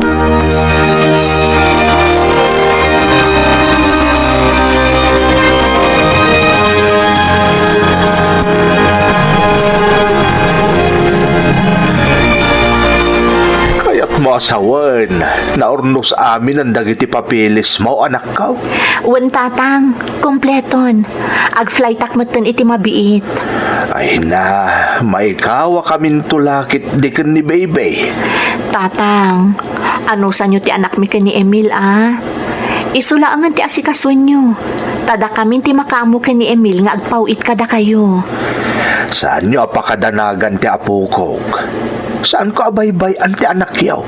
Kayatmo a sawen, naurnos aminen dagiti papeles mo, anakko? Wen, tatang, kompleton. Agflightak metten iti mabiit. Ay na, maikawakaminto la ketdi ken ni baby. Tatang, anusanyo ti anakmi ken ni Emil, a? Isu laengen ti asikasonyo. Ta dakamin ti makaammo ken ni Emil nga agpaw-it kadakayo. Saanyo a pakadanagan ti apokok. Saanko a baybay-an ti anakyo.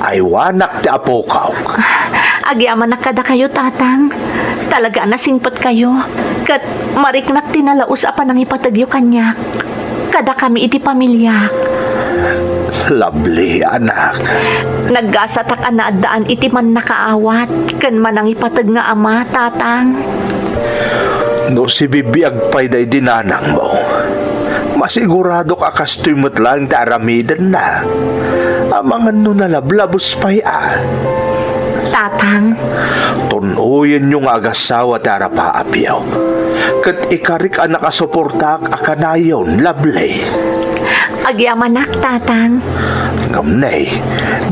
Aywanak ti apokok. Agyamanak kadakayo, tatang. Talaga a nasingpetkayo. Ket mariknak ti nalaus a panangipategyo kaniak. Kadakami iti pamiliak. Lovely, anak. Naggasatak a naaddaan iti mannakaawat ken manangipateg nga ama, tatang. No sibibiag pay daydi nanangmo, masiguradok a kastoy met laeng ti aramidenna. Amangan no nalablabes pay a. Tatang. Tun-oyenyo nga agasawa ti arapaapyo. Ket ikarik a nakasuportaak a kanayon, Lovely. Agyamanak, tatang. Ngem ne,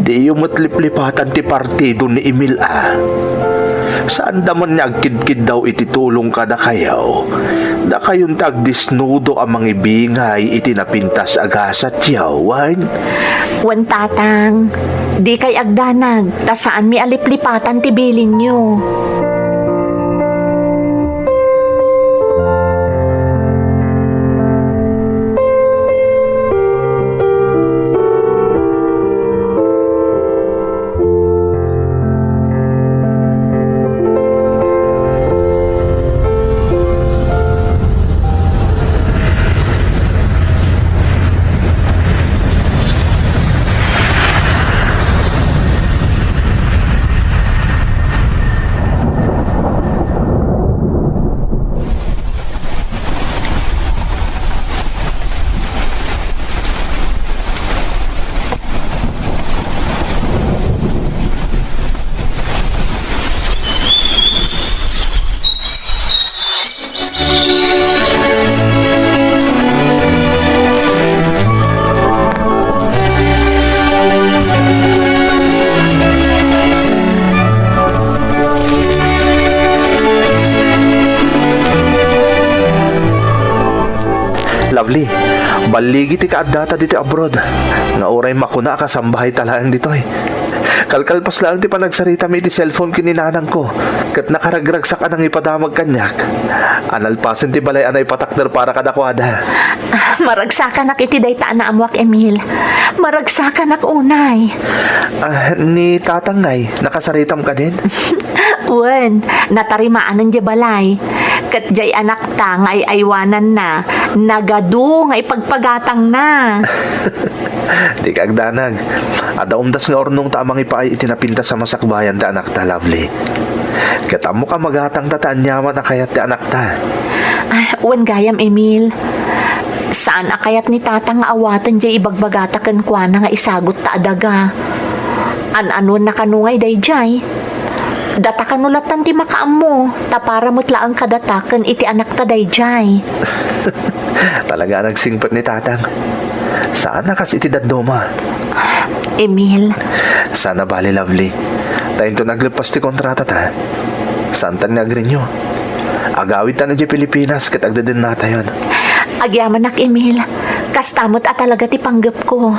diyo met liplipatan ti partido ni Emil a. Saanda man nga agkidkiddaw iti tulong kadakayo. Dakayon ti agdesnudo a mangibingay iti napintas a gasatyo, wen? Wen, tatang. Dikay agdanag, ta saanmi a liplipatan ti bilinyo. Lovely, balligi ti kaaddata ditoy abroad, nga uray makuna a kasambahay ta laeng ditoy. Kalkalpas laeng ti panagsaritam iti cellphone ken ni nanangko, ket nakaragragsak a nangipadamag kaniak. Nalpasen ti balay a naipatakder para kadakuada. Maragsakanak iti dayta a naammoak, Emil. Maragsakanak unay. Ah, ni tatang ngay, nakasaritam kadin? Wen, natarimaanen diay balay. Ket diay anakta nga ay-aywananna, nagadu nga ipagpagatangna. Dika agdanag. Adda umdas nga urnongta a mangipaay iti napintas a masakbayan ti anakta, Lovely. Ket ammok a magatangta ta aniaman a kayat ti anakta. Ah, wen gayam, Emil. Saan a kayat ni tatang nga awaten diay ibagbagata kenkuana nga isagutta a daga. An-anuenna kano ngay daydiay? Data kano lattan ti makaammo, ta para met laeng kadata ken iti anakta daydiay. Talaga a nagsingpet ni tatang. Saan a kas iti dadduma. Emil. Saan a bale, Lovely. Ta inton agleppas ti kontratata, saantan nga agrenew. Agawidtan idiay Pilipinas ket agdedennatayon. Agyamanak, Emil. Kasta met a talaga ti panggepko.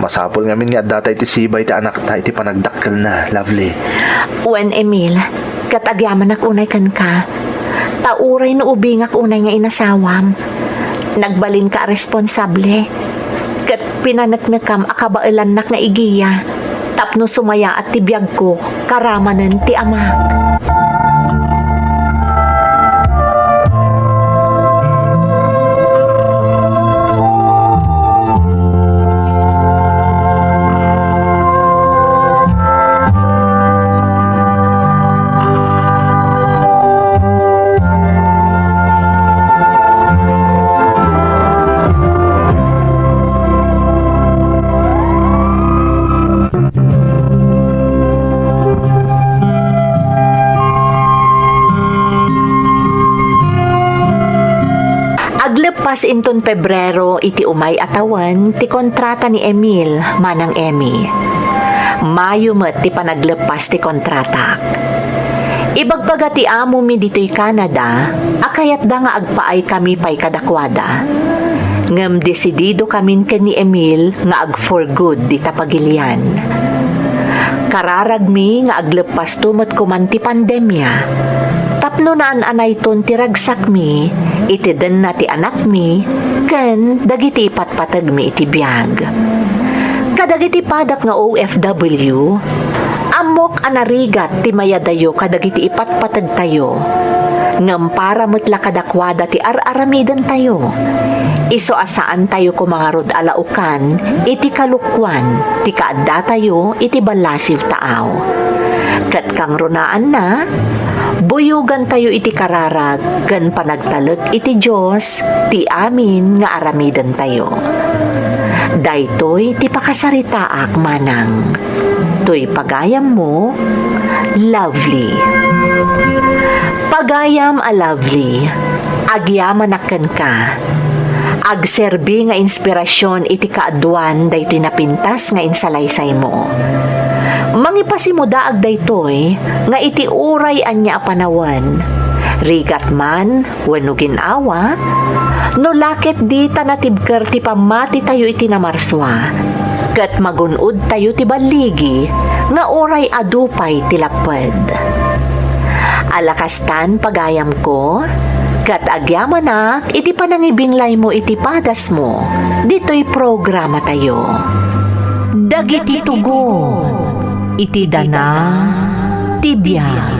Masapul ngamin nga addata iti sibay ti anakta iti panagdakkelna, Lovely. Wen, Emil, ket agyamanak unay kenka. Ta uray no ubingak unay nga inasawam, nagbalinka a responsable, ket pinaneknekam a kabaelannak nga igiya tapno sumayaat ti biagko karamanen ti amak. Agleppas inton Pebrero iti umay a tawen ti kontrata ni Emil, Manang Emmy. Mayo met ti panagleppas ti kontratak. Ibagbaga ti amomi ditoy Canada a kayatda nga agpaaykami pay kadakuada. Ngem desididokamin ken ni Emil nga ag-for good dita pagilian. Kararagmi nga agleppasto met koman ti pandemia, tapno naan-anayton ti ragsakmi iti denna ti anakmi ken dagiti ipatpategmi iti biag. Kadagiti padak nga O F W, ammok a narigat ti mayadayo kadagiti ipatpategtayo, ngem para met la kadakuada ti ar-aramidentayo. Isu a saantayo koma ngarud a laukan iti kalukkuan ti kaaddatayo iti ballasiw taaw. Ket kangrunaanna, buyogantayo iti kararag ken panagtalek iti Dios ti amin nga aramidentayo. Daytoy ti pakasaritaak, Manang. Toy pagayammo, Lovely. Pagayam a Lovely, agyamanak kenka. Agserbi nga inspirasyon iti kaaduan daytoy napintas nga insalaysaymo. Mangipasimudaag daytoy nga iti uray ania a panawen, rigat man wenno gin-awa, no la ketdi ta natibker ti pammatitayo iti Namarsua, ket magun-odtayo ti balligi nga uray adu pay ti lapped. Ala kastan, pagayamko, ket agyamanak iti panangibinglaymo iti padasmo ditoy programatayo. Dagiti tugon iti dana ti biag.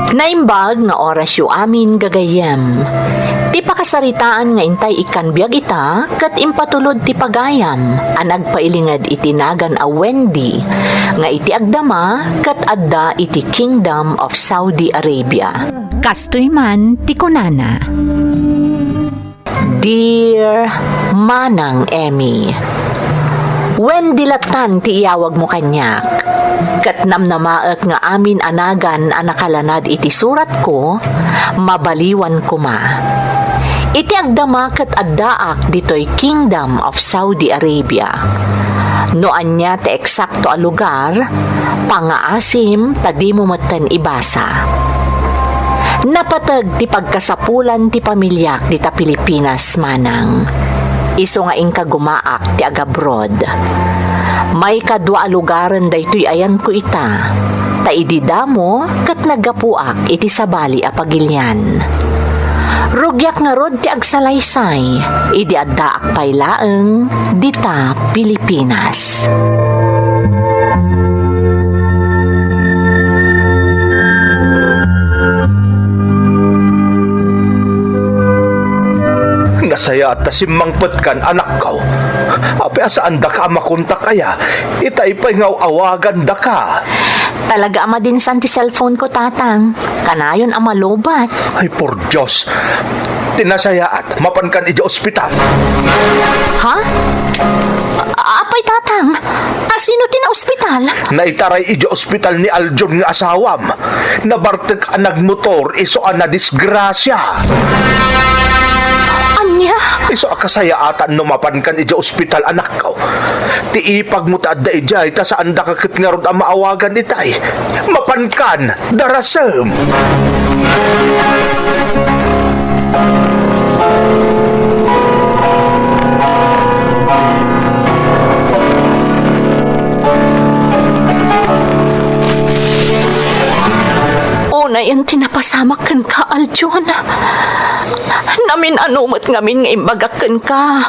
Naimbag nga orasyo amin, gagayyem. Ti pakasaritaan nga intay ikkan biag ita ket impatulod ti pagayam a nagpailinged iti nagan a Wendy nga iti agdama ket adda iti Kingdom of Saudi Arabia. Kastoy man ti kunana. Dear Manang Emmy, Wendy lattan ti iyawagmo kaniak, ket namnamaek nga amin a nagan a nakalanad iti suratko, mabaliwan koma. Iti agdama ket addaak ditoy Kingdom of Saudi Arabia. No ania ti eksakto a lugar, pangaasim ta dimo metten ibasa. Napateg ti pagkasapulan ti pamiliak dita Pilipinas, manang. Isu nga inka gumaak ti agabroad. Maikadua a lugaren daytoy ayanko ita, ta idi damo ket naggapuak iti sabali a pagilian. Rugiak ngarud ti agsalaysay idi addaak pay laeng dita Pilipinas. Nasayaat ta simmangpetkan, anakko. Apay a saandaka a makontak aya? Itay pay nga aw-awagandaka. Talaga a madinsan ti cellphone ko, Tatang. Kanayon a malubat. Ay, por Dios. Ti nasayaat, mapankan idiay ospital. Ha? A-, apay, Tatang? Asino ti naospital? Naitaray idiay ospital ni Aljon nga asawam. Nabartek a nagmotor, isu a nadisgrasia. Ania? Isu a kasayaatan no mapankan idiay ospital, anakko. Ti ipagmo ta adda idiay, ta saandaka ket ngarud a maawagan itay. Mapankan, darasem. Unayen ti napasamak kenka, Aljon. Namin-ano met ngamin nga imbagak kenka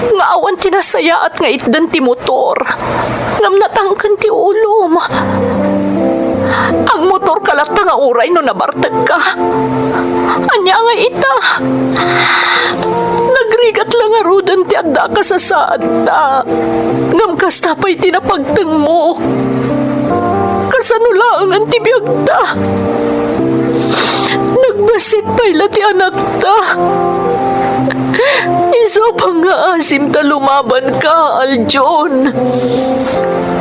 nga awan ti nasayaat nga itden ti motor. Ngem natangken ti ulom. Agmotorka latta nga uray no nabartekka. Ania nga ita? Nagrigat la ngaruden ti addaka sasaadda. Ngem kasta pay ti napagtengmo. Kasano laengen ti biagda? Nagbassit pay la ti anakta. Isu a pangngaasim ta lumabanka, Aljon.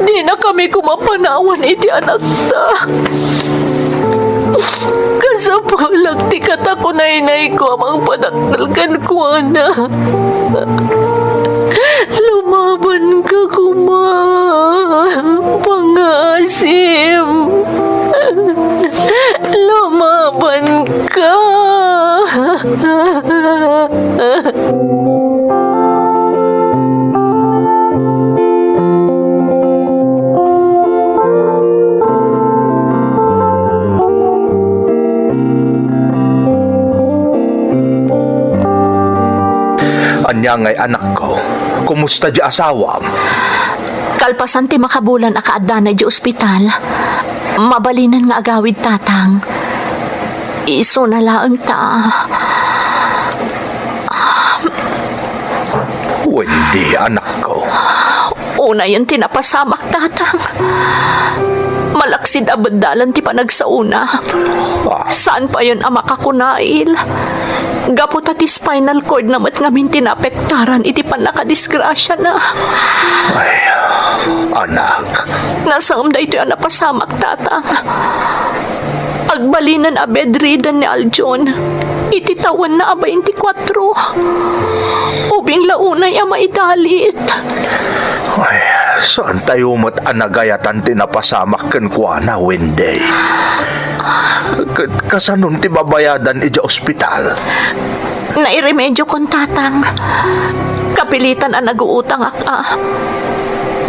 Dinakami koma panawan iti anakta. Kasapulak ti katakunaynayko a mangpadakkel kenkuana. Lumabanka koma, pangngaasim. Lumabanka. Ania ngay, anakko? Kumusta di asawam? Kalpasan ti makabulan a kaaddana idiay ospital, mabalinen nga agawid, Tatang. Isuna laeng ta. Wendy, anakko. Unayen ti napasamak, Tatang. Malaksid a beddalan ti panagsaona. Ah. Saan payen a makakunail. Gapu ta ti spinal cord na met ngamin ti naapektaran iti pannakadisgrasiana. Ay, anak. Nasaem daytoy a napasamak, Tatang. Agbalinen a bedridden ni Aljon iti tawenna a baintikwatro. Ubing la unay a maidalit. Ay, saantayo met a nagayatan ti napasamak kenkuana, Wendy. Ka-, kasanon ti babayadan idiay ospital? Nairemediokon, Tatang. Kapilitan a naguutangak a.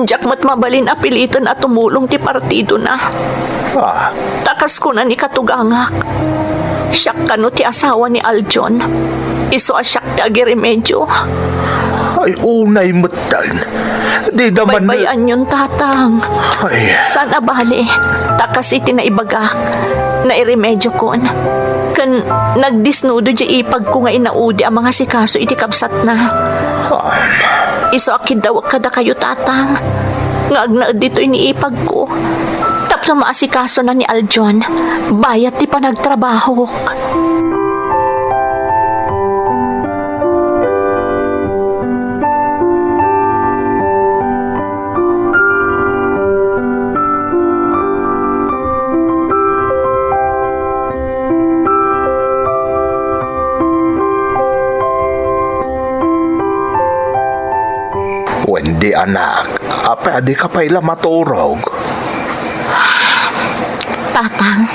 Diak met mabalin a piliten a tumulong ti partidona. Ah. Ta kas kuna ni katugangak, siak kano ti asawa ni Aljon. Isu a siak ti agiremedio. Ay, unay metten. Dida man. Baybay-anyon, Tatang. Ay. Saan a bale, ta kas iti naibagak, nairemediokon. Ken nagdisnudo diay ipagko nga inaudi a mangasikaso iti kabsatna. Ah. Isu a kiddawek kadakayo, Tatang, nga agnaed ditoy ni ipagko tapno maasikasona ni Aljon bayat ti panagtrabahok. Wendy, anak, apay a dika pay la maturog? Tatang,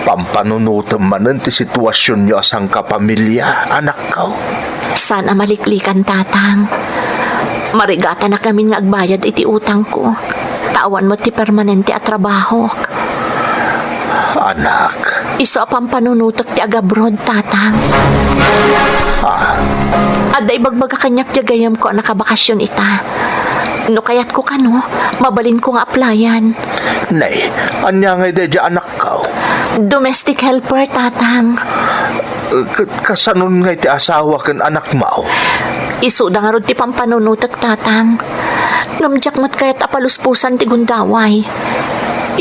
Pampanunotem manen ti situasionyo a sangkapamilia, anakko. Saan a maliklikan, Tatang. Marigatanak ngamin nga agbayad iti utangko. Ta awan met ti permanente a trabahok. Anak. Isu a pampanunotek ti agabroad, Tatang. Ah. Adda ibagbaga kaniak ti gayamko a nakabakasyon ita. No kayatko kano, mabalinko nga applyan. Nay, ania ngay daydiay, anakko? Domestic helper, Tatang. Ka-, kasanon ngay ti asawa ken anakmo? Isuda ngarud ti pampanunotek, Tatang. Ngem diak met kayat a palusposan ti gundaway.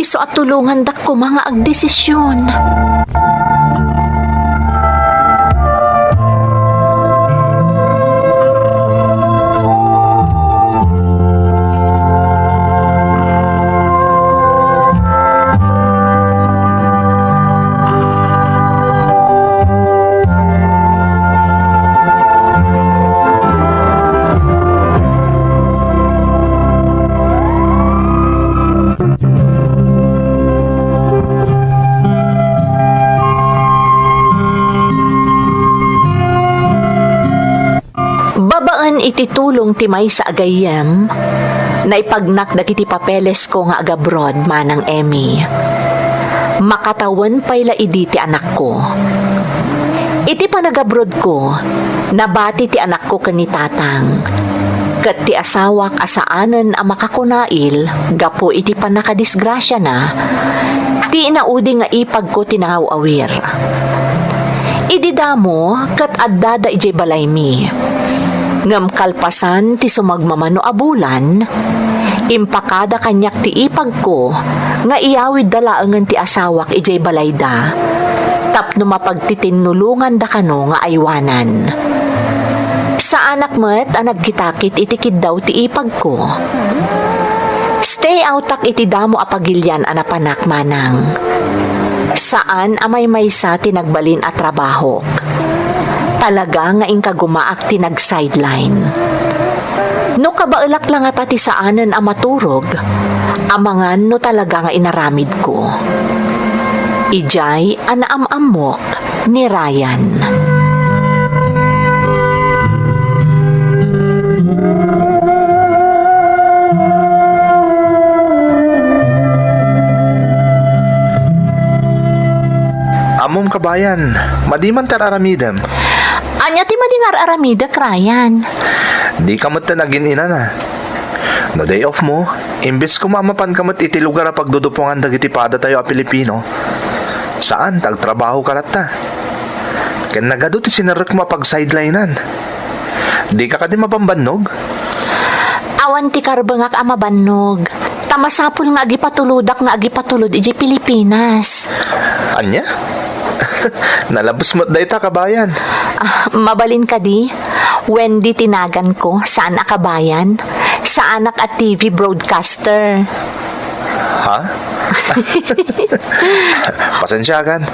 Isu a tulongandak koma nga agdesisyon. Babaen iti tulong ti maysa a gayyem, naipagnak dagiti papelesko nga agabroad, Manang Emmy. Makatawen pay la idi ti anakko. Iti panagabrodko, nabati ti anakko ken ni Tatang. Ket ti asawak a saanen a makakunail gapu iti pannakadisgrasiana, ti inaudi nga ipagko ti nangaw-awir. Idi damo, ket addada idiay balaymi. Ngem kalpasan ti sumagmamano a bulan, impakada kaniak ti ipagko nga iyawidda laengen ti asawak idiay balayda tapno mapagtitinnulonganda kano nga aywanan. Saanak met a nagkitakit iti kiddaw ti ipagko. Stay outak iti damo a pagilian a napanak, Manang. Saan a maymaysa ti nagbalin a trabahok. Talaga nga inkagumaak ti nag-sideline. No kabaelak la ngata ti saanen a maturog, amangan no talaga nga inaramidko. Idiay a naam-ammok ni Ryan. Ammom, kabayan, madi man ti ar-aramidem. Ania ti madi nga ar-aramidek, Ryan? Dika met ten agin-inana. No day off mo, imbes koma a mapanka met iti lugar a pagdudupongan dagiti padatayo a Pilipino, saan ta agtrabahoka latta. Ken nagadu ti sinerrekmo a pagsidelinan. Dika kadi mabambannog? Awan ti karbengak a mabannog. Ta masapul nga agipatulodak nga agipatulod idiay Pilipinas. Ania? Nalabes met dayta, kabayan. Ah, mabalin kadi? Wendy ti naganko, saan a kabayan. Saanak a T V broadcaster. Ha? Pasensiakan.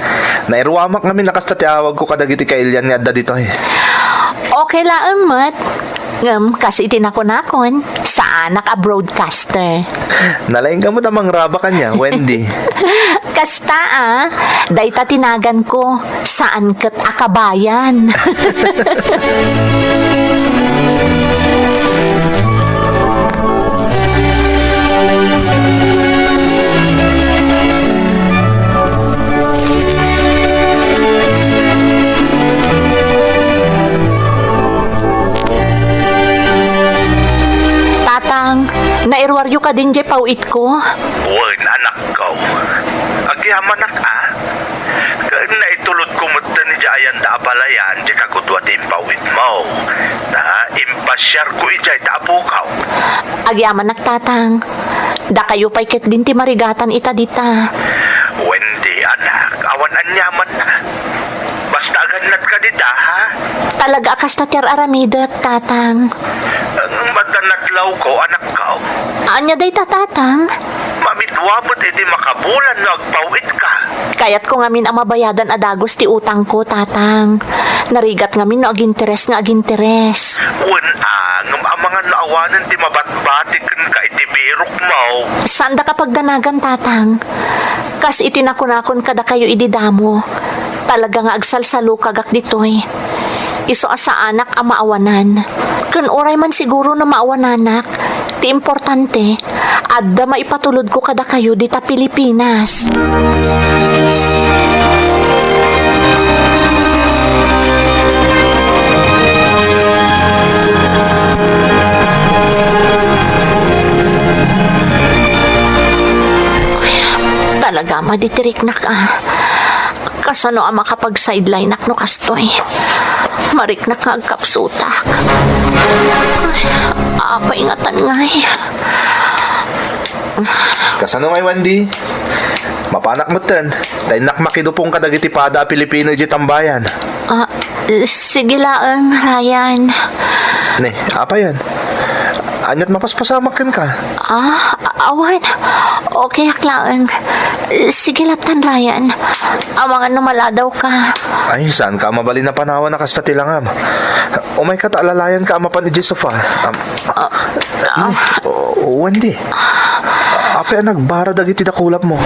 Nairuamak ngamin a kasta ti awagko kadagiti kailian nga adda ditoy. Okay laeng met. Ngem, kas iti nakunakon, saanak a broadcaster. Nalaingka met a mangraba kaniak, Wendy. Kasta, a, dayta ti naganko, saan ket a kabayan. Tatang, nairuaryo kadin diay pawitko? Wen, anakko. Agyamanak, a. Ken naitulodko metten idiay ayanda a balayan diay kagudua ti impawitmo. Ta impasiarko idiay ta apokaw. Agyamanak, Tatang. Dakayo pay ketdin ti marigatan ita dita. Wendy, anak, awan aniamanna. Basta agannatka dita, ha? Talaga a kasta ti ar-aramidek, Tatang. Ang madanadlawko, anakko. Ania dayta, Tatang? Mamidua met idi makabulan no agpawitka. Kayatko ngamin a mabayadan a dagus ti utangko, Tatang. Narigat ngamin no aginteres nga aginteres. Wen, a, ngem amangan no Awanen ti mabatbati kenka iti birokmo. Saandaka pagdanagan, Tatang. Kas iti nakunakon kadakayo idi damo, talaga nga agsalsalukagak ditoy. Isu a saanak a maawanan. Ken uray man siguro no maawananak, ti importante, adda maipatulodko kadakayo dita Pilipinas. Talaga, maditiriknak, ah. Kasano a makapag-sideline-ak no kastoy? Mariknak nga agkapsutak. Ay, apay ngatan ngay? Kasano ngay, Wendy? Mapanak metten, ta innak makidupong kadagiti pada a Pilipino idiay tambayan. Ah, sige laeng, Ryan. Ne, apayen? Ania't mapaspasamak kenka? Ah, a-, awan. Okay ak laeng. Sige lattan, Ryan. Amangan no maladawka. Ay, saanka a mabalin a panawan a kasta ti langam? Umayka ta alalayanka a mapan idiay sofa. Am, Ah, ah. Wendy, apay a nagbara dagiti dakulapmo?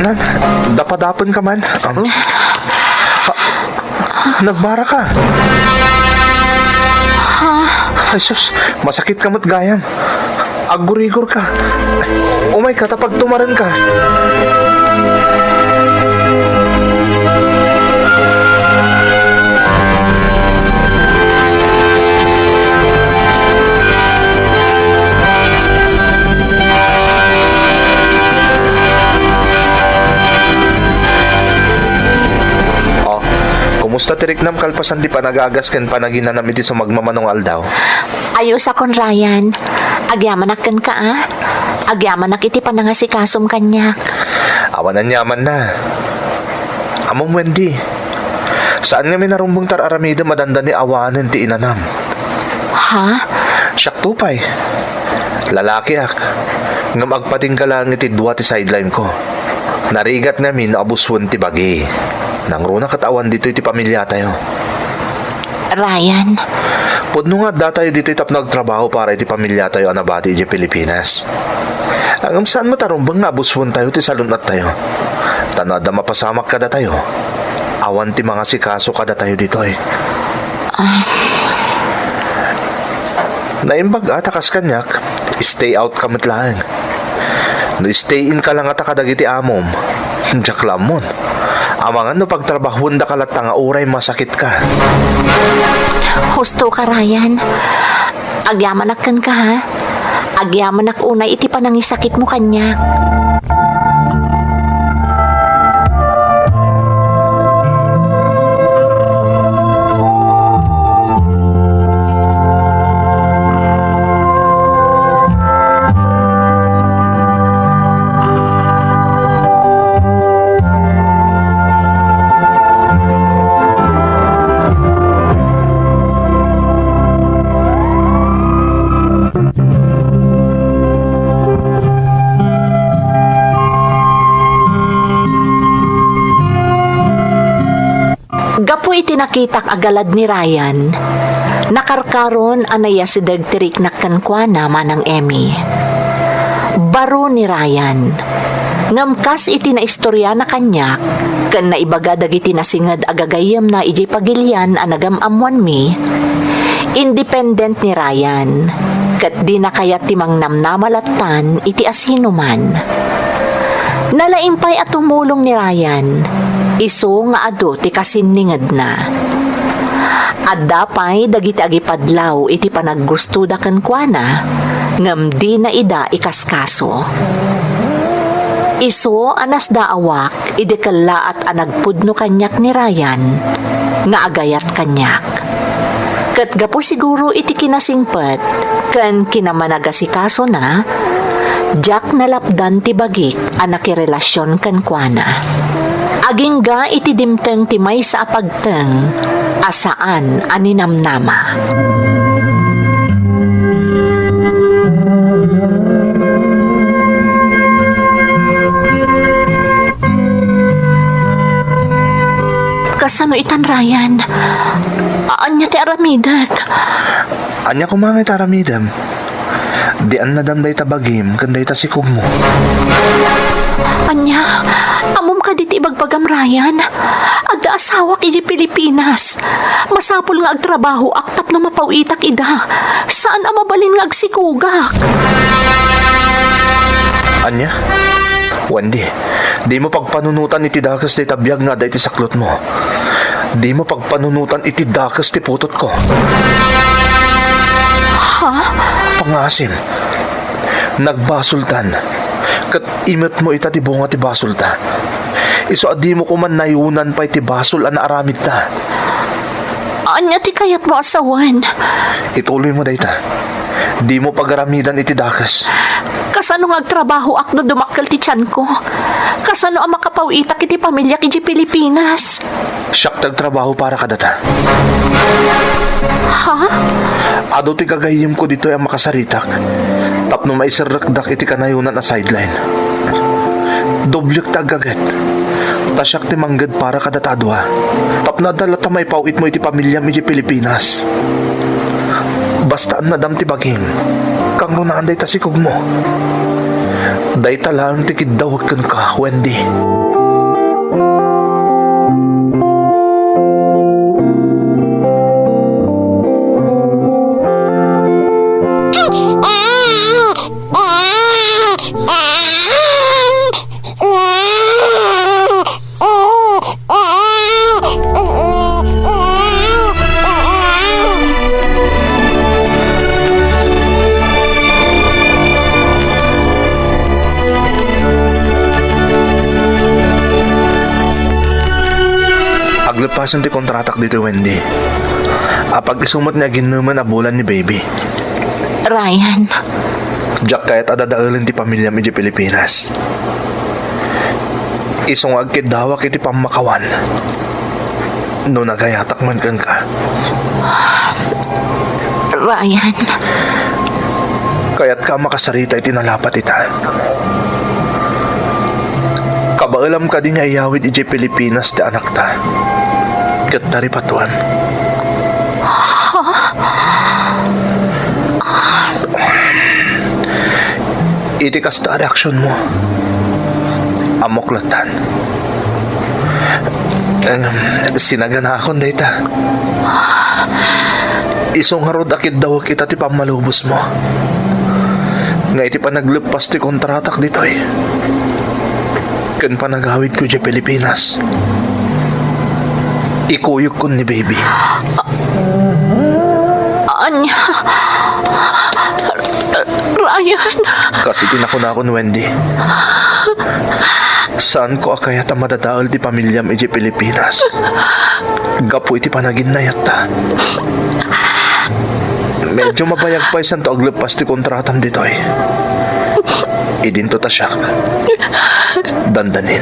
Nan, dapadapenka man? Am, ha, nagbaraka? Ay sus, masakitka met gayam. Aggurigorka. Umayka ta pagtumarenka. Oh, kumusta ti riknam kalpasan ti panagagas ken panaginanam iti sumagmamano nga aldaw? Ayusakon, Ryan. Agyamanak kenka, a. Agyamanak iti panangasikasom kaniak. Awan aniamanna. Ammom, Wendy, saan ngamin a rumbeng ta ar-aramidem a dandani awanen ti inanam. Ha? Siakto pay. Lalakiak. Ngem agpatingga laeng iti dua ti sideline-ko. Narigat ngamin no abusuen ti bagi. Nangruna ket awan ditoy ti pamiliatayo. Ryan. Pudno nga addatayo ditoy tapno agtrabaho para iti pamiliatayo a nabati idiay Pilipinas. Ngem saan met a rumbeng nga abusuentayo ti salun-attayo. Ta no adda mapasamak kadatayo, awan ti mangasikaso kadatayo ditoy. Ah. Naimbag a ta kas kaniak, stay out ka met laeng. No stay in ka la ngata kadagiti amom, diak la ammon. Amangan no pagtrabahuendaka latta nga uray masakitka. Husto ka, Ryan. Agyamanak kenka, ha? Agyamanak unay iti panangisakitmo kaniak. Gapu iti nakitak a galad ni Ryan, nakarkaron a nayasideg ti riknak kenkuana, Manang Emmy. Baro ni Ryan. Ngem kas iti naistoriana kaniak ken naibaga dagiti nasinged a gagayyemna idiay pagilian a nagam-ammoanmi, independent ni Ryan, ket dina kayat ti mangnamnama lattan iti asinoman. Nalaing pay a tumulong ni Ryan, isu nga adu ti kasinningedna. Adda pay dagiti agipadlaw iti panaggustoda kenkuana, ngem dina ida ikaskaso. Isu a nasdaawak idi kellaat a nagpudno kaniak ni Ryan nga agayat kaniak. Ket gapu siguro iti kinasingpet ken kinamanagasikaso na, diak nalapdan ti bagik a nakirelasion kenkuana. Agingga iti dimteng ti maysa a pagteng a saan a ninamnama. Kasano itan, Ryan? Ania ti aramidek? Ania koma ngay ti aramidem? Di annadam dayta bagim ken dayta sikogmo. Ania? Ammom kadi ti ibagbagam, Ryan? Adda asawak idiay Pilipinas. Masapul nga agtrabahoak tapno mapaw-itak ida. Saan a mabalin nga agsikogak. Ania? Wendy, dimo pagpanunotan iti dakes dayta biag nga adda iti saklotmo. Dimo pagpanunotan iti dakes ti putotko. Ha? Pangngaasim. Nagbasoltan. Ket imetmo ita ti bunga ti basolta. Isu a dimo koma nayonan pay ti basol a naaramidta. Ania ti kayatmo a sawen? Ituloymo dayta. Dimo pagaramidan iti dakes. Kasano nga agtrabahoak no dumakkel ti tianko? Kasano a makapaw-itak iti pamiliak idiay Pilipinas? Siak ti agtrabaho para kadata. Ha? Adu ti gagayyemko ditoy a makasaritak tapno maiserrekdak iti kanayonan a sideline. Doblek ti aggaget. Ta siak ti mangged para kadata a dua. Tapno adda latta maipaw-itmo iti pamiliam idiay Pilipinas. Basta annadam ti bagim. Kangrunaan dayta sikogmo. Dayta laeng ti kiddawek kenka, Wendy. Agleppasen ti kontratak ditoy, Wendy. Apag isu met ni aginnemen a bulan ni baby. Ryan. Diak kayat a dadaelen ti pamiliam idiay Pilipinas. Isu nga agkiddawak iti pammakawan. No nagayatak man kenka. Ryan. Kayatka a makasarita iti nalapat ita. Kabaelam kadi nga iyawid idiay Pilipinas ti anakta ket taripatoem? Iti kasta a reaksionmo, ammok lattan. Em, sinaganaakon dayta. Isu ngarud a kiddawek ita ti pammalubosmo. Nga iti panagleppas ti kontratak ditoy ken panagawidko idiay Pilipinas, ikuyokkon ni baby. Ania? Ryan. Kas iti nakunakon, Wendy. Saanko a kayat a madadael ti pamiliam idiay Pilipinas gapu iti panaginnayatta. Medyo mabayag pay santo agleppas ti kontratam ditoy. Idinto ta siak dandanin.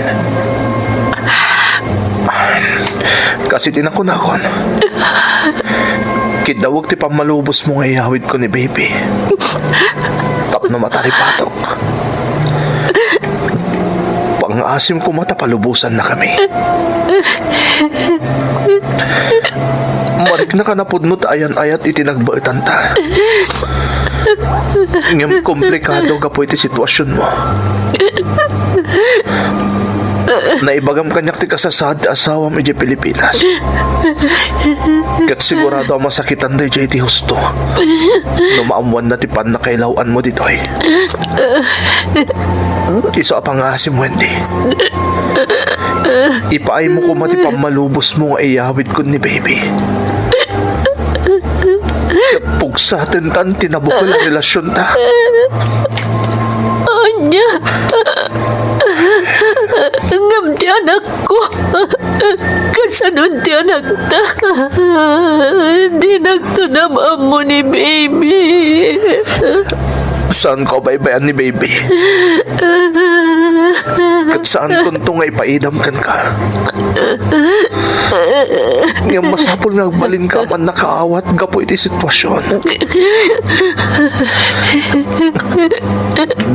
Kas iti nakunakon, kiddawek ti pammalubosmo nga iyawidko ni baby tapno mataripatok. Pangngaasim koma ta palubosannakami. Mariknaka a napudno ta ayan-ayat iti nagbaetanta. Ngem komplikado gapu iti situasionmo. Naibagam kaniak ti kasasaad ti asawam idiay Pilipinas. Ket sigurado a masakitan daydiay ti husto no maammoanna ti pannakailaw-anmo ditoy. Isu a pangngaasim, Wendy. Ipaaymo koma ti pammalubosmo nga iyawidkon ni baby. Pugsatentan ti nabukel a relasionta. Ania? Ngem ti anakko, kasano ti anakta? Dinakto nam-ammo ni baby. Saanko a baybay-an ni baby. Ket saankonto nga ipaidam kenka. Ngem masapul nga agbalinka a mannakaawat gapu iti situasion.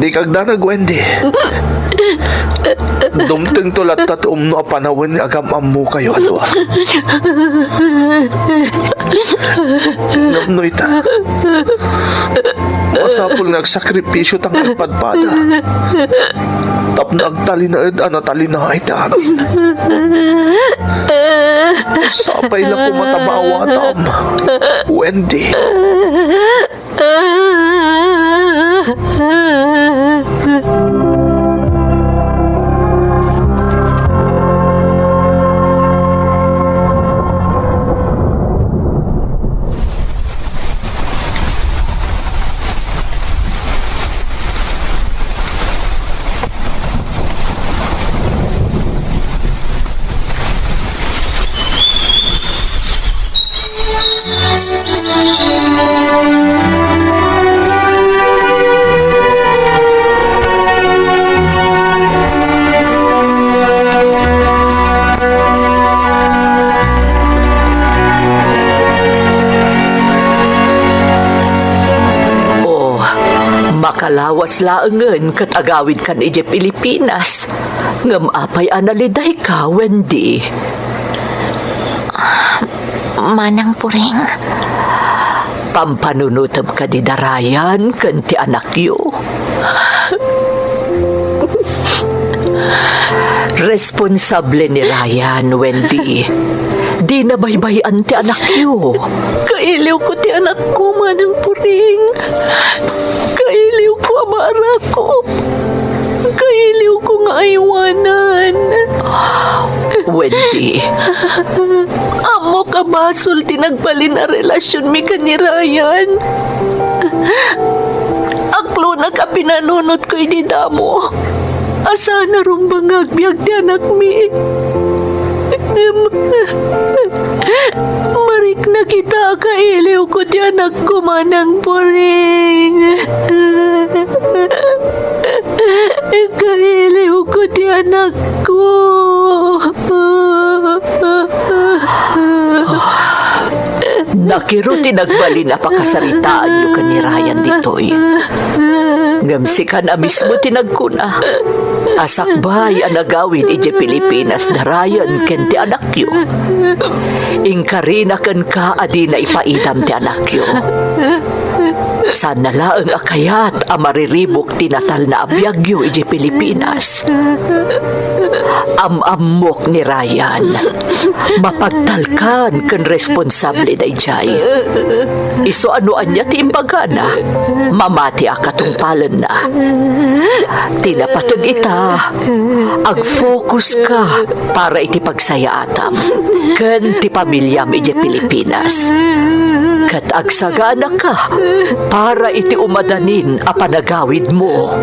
Dika agdanag, Wendy. Dumtengto latta ti umno a panawen nga agam-ammokayo a dua. Ngem no ita, masapul nga agsakripisyo ta nga agpadpada tapno agtalinaed a natalinaed ti amin. Sapay la koma ta maawatam, Wendy. Oh, makalawas laengen ket agawidkan idiay Pilipinas. Ngem apay a nalidayka, Wendy? Manang Puring. Pampanunotem kadi da Ryan ken ti anakyo? Responsable ni Ryan, Wendy. Dina baybay-an ti anakyo. Kailiwko ti anakko, Manang Puring. Kailiwko a maarakop. Kailiwko nga aywanan. Wendy. Ammok a basol ti nagbalin a relasionmi ken ni Ryan. Aklonak a pinanunotko idi damo a saan a rumbeng nga agbiag ti anakmi. Ngem, mariknak ita a kailiwko ti anakko, Manang Puring. Kailiwko ti anakko. Nakiro ti nagbalin a pakasaritaanyo ken ni Ryan ditoy. Ngem sikan a mismo ti nagkuna a sakbay a nagawid idiay Pilipinas da Ryan ken ti anakyo. Inkarina kenka a dina ipaidam ti anakyo. Saanna laeng a kayat a mariribuk ti natalna a biagyo idiay Pilipinas. Am-ammok ni Ryan. Mapagtalkan ken responsable daydiay. Isu a no ania ti imbagana, mamati a katungpalenna. Ti napateg ita, agfocus ka para iti pagsayaatam ken ti pamiliam idiay Pilipinas. Ket agsagana ka para iti umadanin a panagawidmo.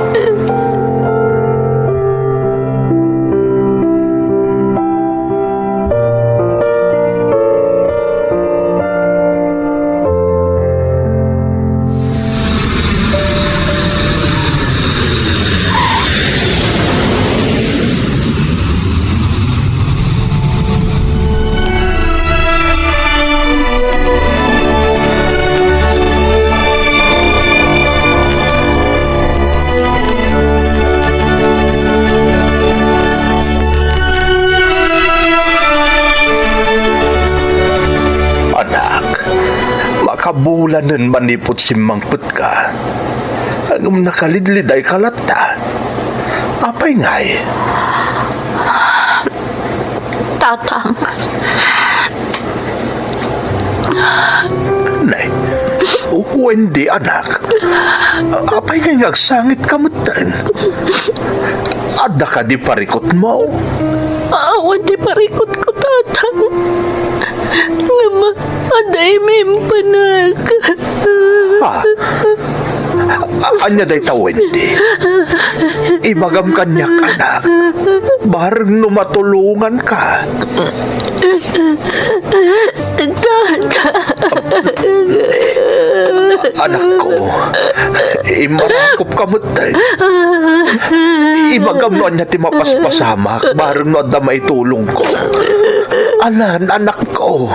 Anak, makabulanen manipud simmangpetka. Ngem nakalidlidayka latta. Apay ngay? Tatang. Nay, Wendy, anak. Apay ngay nga agsangitka metten? Adda kadi parikutmo? Awan ti parikutko, Tatang. Ngem adda imimpannak. Ha? Ania dayta, Wendy? Ibagam kaniak, anak. Bareng no matulonganka. Tata. Anakko, immarakopka met. Ibagam no ania ti mapaspasamak, bareng no adda maitulongko. Alan, anakko.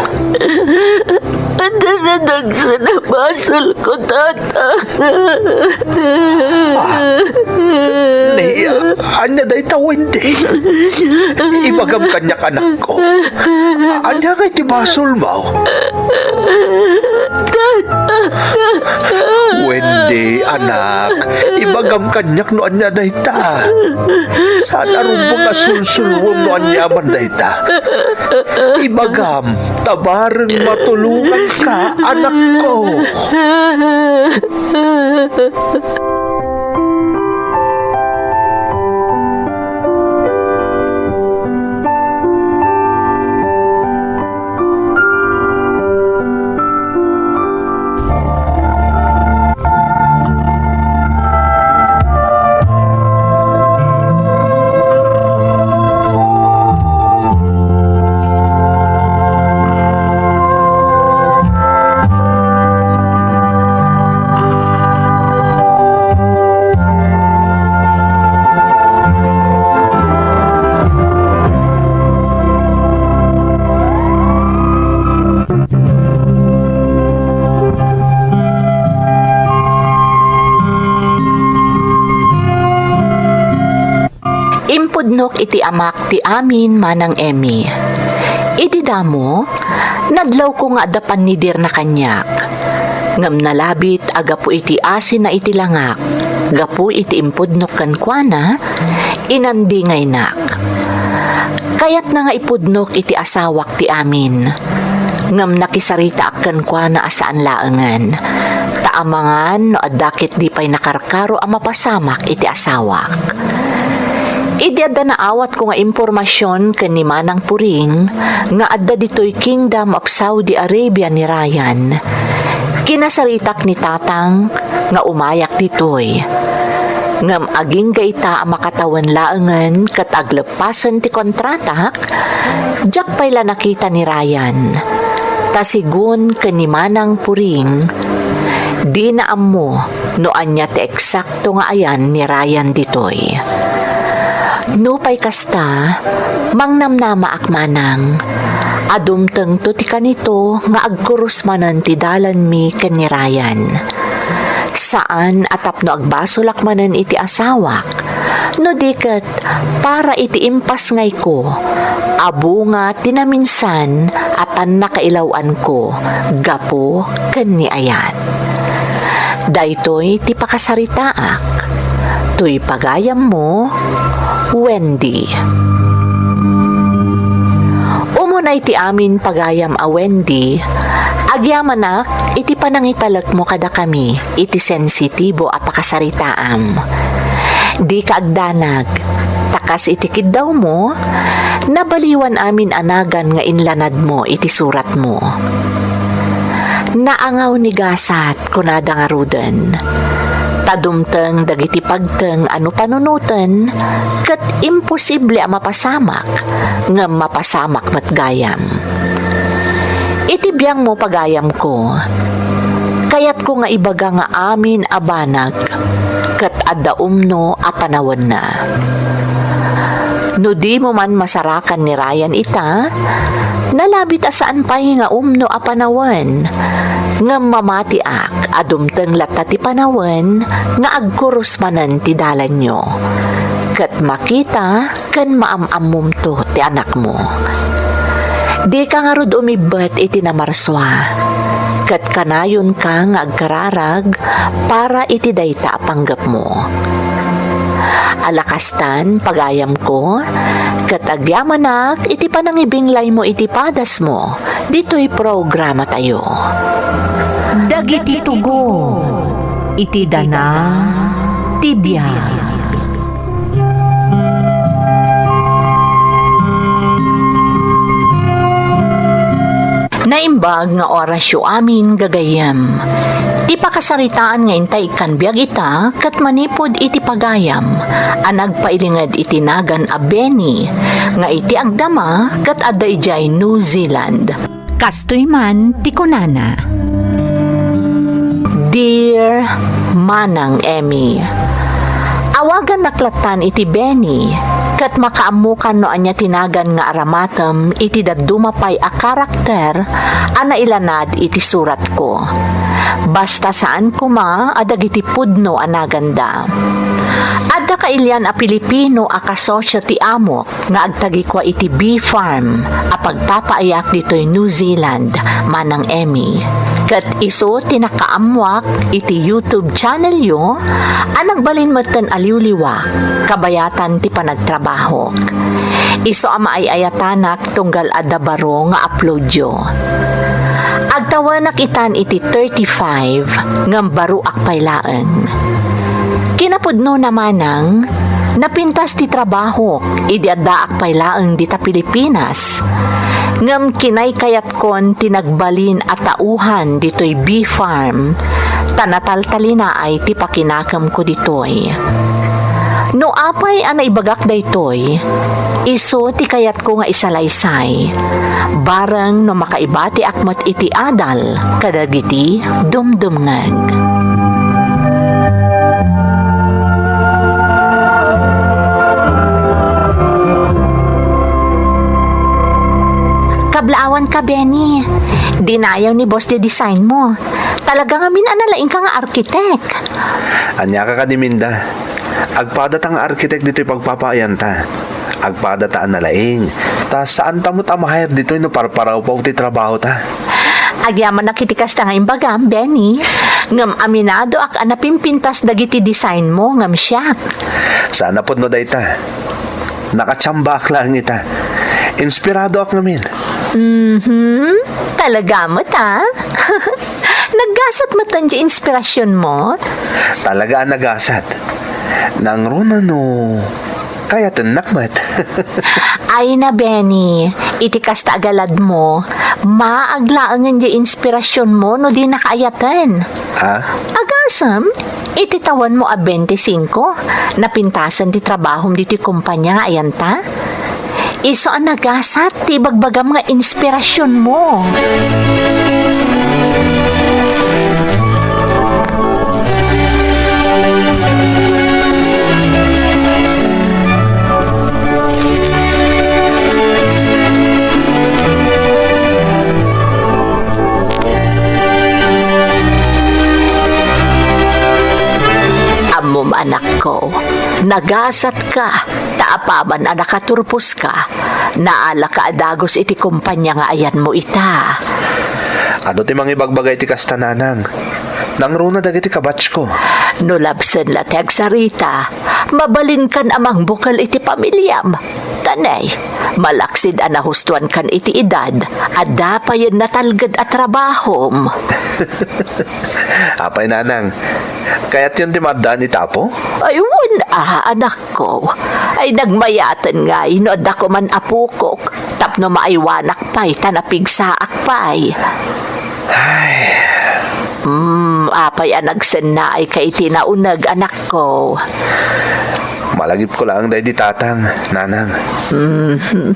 Adda nadagsen a basolko, Tata. Ah, ni, ania dayta, Wendy? Ibagam kaniak, anakko. Ania ngay ti basolmo? Wendy, anak, ibagam kaniak no ania dayta. Saan a rumbeng a sulsuluem no aniaman dayta. Ibagam, ta bareng matulonganka, anakko. Impudnok iti amak ti amin, Manang Emmy. Idi damo, nadlawko nga adda pannidirna kaniak. Ngem nalabit a gapu iti asinna iti langak, gapu iti impudnok kenkuana, inandingaynak. Kayatna nga ipudnok iti asawak ti amin. Ngem nakisaritaak kenkuana a saan laengen, ta amangan no adda ket di pay nakarkaro a mapasamak iti asawak. Idi adda naawatko nga impormasion ken ni Manang Puring nga adda ditoy Kingdom of Saudi Arabia ni Ryan, kinasaritak ni Tatang nga umayak ditoy. Ngem agingga ita a makatawen laengen ket agleppasen ti kontratak, diak pay la nakita ni Ryan. Ta sigun ken ni Manang Puring, dina ammo no ania ti eksakto nga ayan ni Ryan ditoy. Nupay kasta, mangnamnamaak manang a dumtengto ti kanito nga agkurus manen ti dalanmi ken ni Ryan. Saan a tapno agbasolak manen iti asawak, no di ket para iti impasngayko a bunga ti naminsan a pannakailaw-anko gapu ken ni Ayat. Daytoy ti pakasaritaak. Toy pagayammo, Wendy. Umuna iti amin pagayam a Wendy, agyamanak iti panangitalekmo kadakami iti sensitibo a pakasaritaam. Dika agdanag, ta kas iti kiddawmo, nabaliwan amin a nagan nga inlanadmo iti suratmo. Naangaw ni gasat, kunada ngaruden. Ta dumteng dagiti pagteng a no panunoten, ket imposible a mapasamak, ngem mapasamak met gayam. Iti biangmo, pagayamko, kayatko nga ibaga nga amin a banag ket adda umno a panawenna. No dimo man masarakan ni Ryan ita, nalabit a saan pay nga umno a panawen, ngem mamatiak a dumteng latta ti panawen nga agkurus manen ti dalanyo, ket makita ken maam-ammomto ti anakmo. Dika ngarud umibbet iti namarsua, ket kanayonka nga agkararag para iti dayta a panggepmo. Ala kastan, pagayamko, ket agyamanak iti panangibinglaymo iti padasmo ditoy programatayo. Dagiti tugon iti dana ti biag. Naimbag nga orasyo amin, gagayyem. Ti pakasaritaan nga intay ikkan biag ita ket manipud iti pagayam a nagpailinged iti nagan a Benny nga iti agdama ket adda idiay New Zealand. Kastoy man ti kunana. Dear Manang Emmy, awagannak lattan iti Benny, ket makaammokan no ania ti nagan nga aramatem iti dadduma pay a karakter a nailanad iti suratko. Basta saan koma a dagiti pudno a naganda. Adda kailian a Pilipino a kasosio ti amok nga agtagikua iti bee farm a pagpapaayak ditoy New Zealand, Manang Emmy. Ket isu ti nakaammoak iti YouTube channelyo a nagbalin metten a liwliwa kabayatan ti panagtrabahok. Isu a maay-ayatanak tunggal adda baro nga uploadyo. Agtawenak itan iti thirty-five ngem baruak pay laeng. Kinapudnona manang, napintas ti trabahok idi addaak pay laeng dita Pilipinas. Ngem kinaykayat kon ti nagbalin a tauhan ditoy bee farm, ta nataltalinaay ti pakinakemko ditoy. No apay a naibagak daytoy, isu ti kayatko nga isalaysay, bareng no makaibatiak met iti adal kadagiti dumdumngeg. Kablaawanka, Benny. Dinayaw ni boss ti design mo. Talaga ngamin a nalaingka nga arkitek. Ania ka kadi, Minda? Agpadata nga arkitek ditoy pagpapaayanta. Agpadata a nalaing. Ta saanta met a ma-hire ditoy no parparawpaw ti trabahota. Agyamanak iti kasta nga imbagam, Benny. Ngem aminadoak a napimpintas dagiti design mo ngem siak. Saan a pudno dayta. Nakatsiambaak laeng ita. Inspiradoak ngamin. Mhm. Talaga met, a? Naggasat met ti inspirasyon mo? Talaga a nagasat. Nangruna no kayatennak met. Ay na, Benny, iti kasta a galad mo, maag laengen ti inspirasyon mo no dinaka ayaten. Ah? Agasem, iti tawenmo a bente singko, napintasen ti trabahom ditoy kompania nga ayanta? Isu a nagasat ti ibagbagam nga inspirasyon mo. Ammom, anakko, nagasatka, ta apaman a nakaturposka, naalaka a dagus iti kompania nga ayanmo ita. Adu ti mangibagbaga iti kasta, nanang? Nangruna dagiti kabatchko. No labsen la ti agsarita, mabalinkan a mangbukel iti pamiliam. Ta nay, malaksid a nahustoankan iti edad, adda payen natalged a trabahom. Apay, nanang, kayatyon ti maaddaan iti Apo? Ay, wen a, anakko. Ay, nagmayaten ngay no adda koman apokok, tapno maaywanak pay ta napigsaak pay. Ay. Hmm, apay a nagsennaayka iti nauneg, anakko? Malagipko laeng daydi tatang, nanang. Mhm.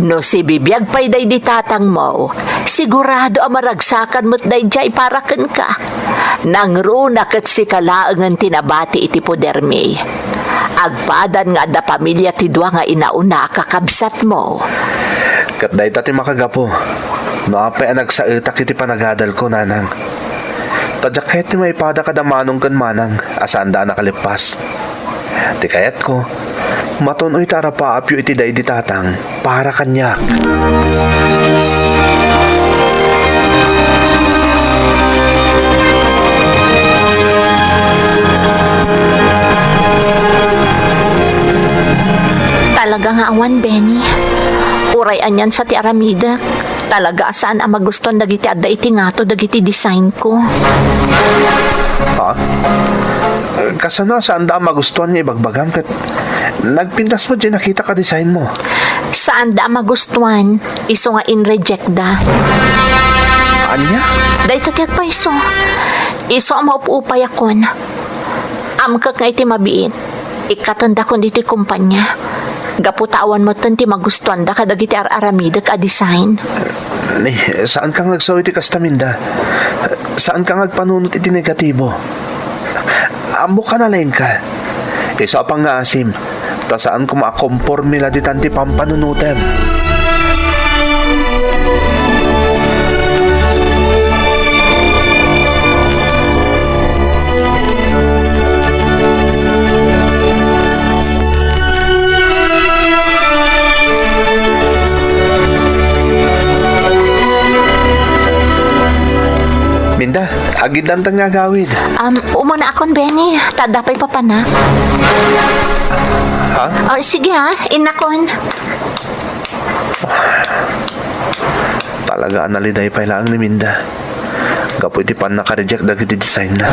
No sibibiag pay daydi tatangmo, sigurado a maragsakan met daydiay para kenka. Nangruna ket sika laengen ti nabati iti podermi. Agpadan nga adda pamilia ti dua nga inauna a kakabsatmo. Ket dayta ti makagapu no apay a nagsaetak iti panagadalko, nanang. Ta diak kayat ti maipada kada manong ken manang a saanda a nakalippas. Ti kayatko, matun-oy ti arapaapyo iti daydi tatang para kaniak. Talaga nga awan, Benny. Uray anian sa ti aramidek. Talaga a saan a magustuan dagiti adda iti ngato dagiti designko. Ha? Kasano a saanda a magustuan nga ibagbagam ket nagpintas met diay nakitak a designmo? Saanda a magustuan, isu nga in-rejectda. Ania? Dayta ti agpayso. Isu a maup-upayakon. Amkek nga iti mabiit, ikkatendakon ditoy kompania. Gapu ta awan metten ti magustuanda kadagiti ar-aramidek a design. Ni, saanka nga agsaw iti kasta, Minda. Saanka nga agpanunot iti negatibo. Ammok a nalaingka. Isu a pangngaasim, ta saan koma a komporme la ditan ti pampanunotem. Minda, agiddantan nga agawid. Um, umunaakon, Benny. Ta adda pay papanak. Ha? Oh, sige ha, innakon. Talaga a naliday pay laeng ni Minda gapu iti pannaka-reject dagiti designna.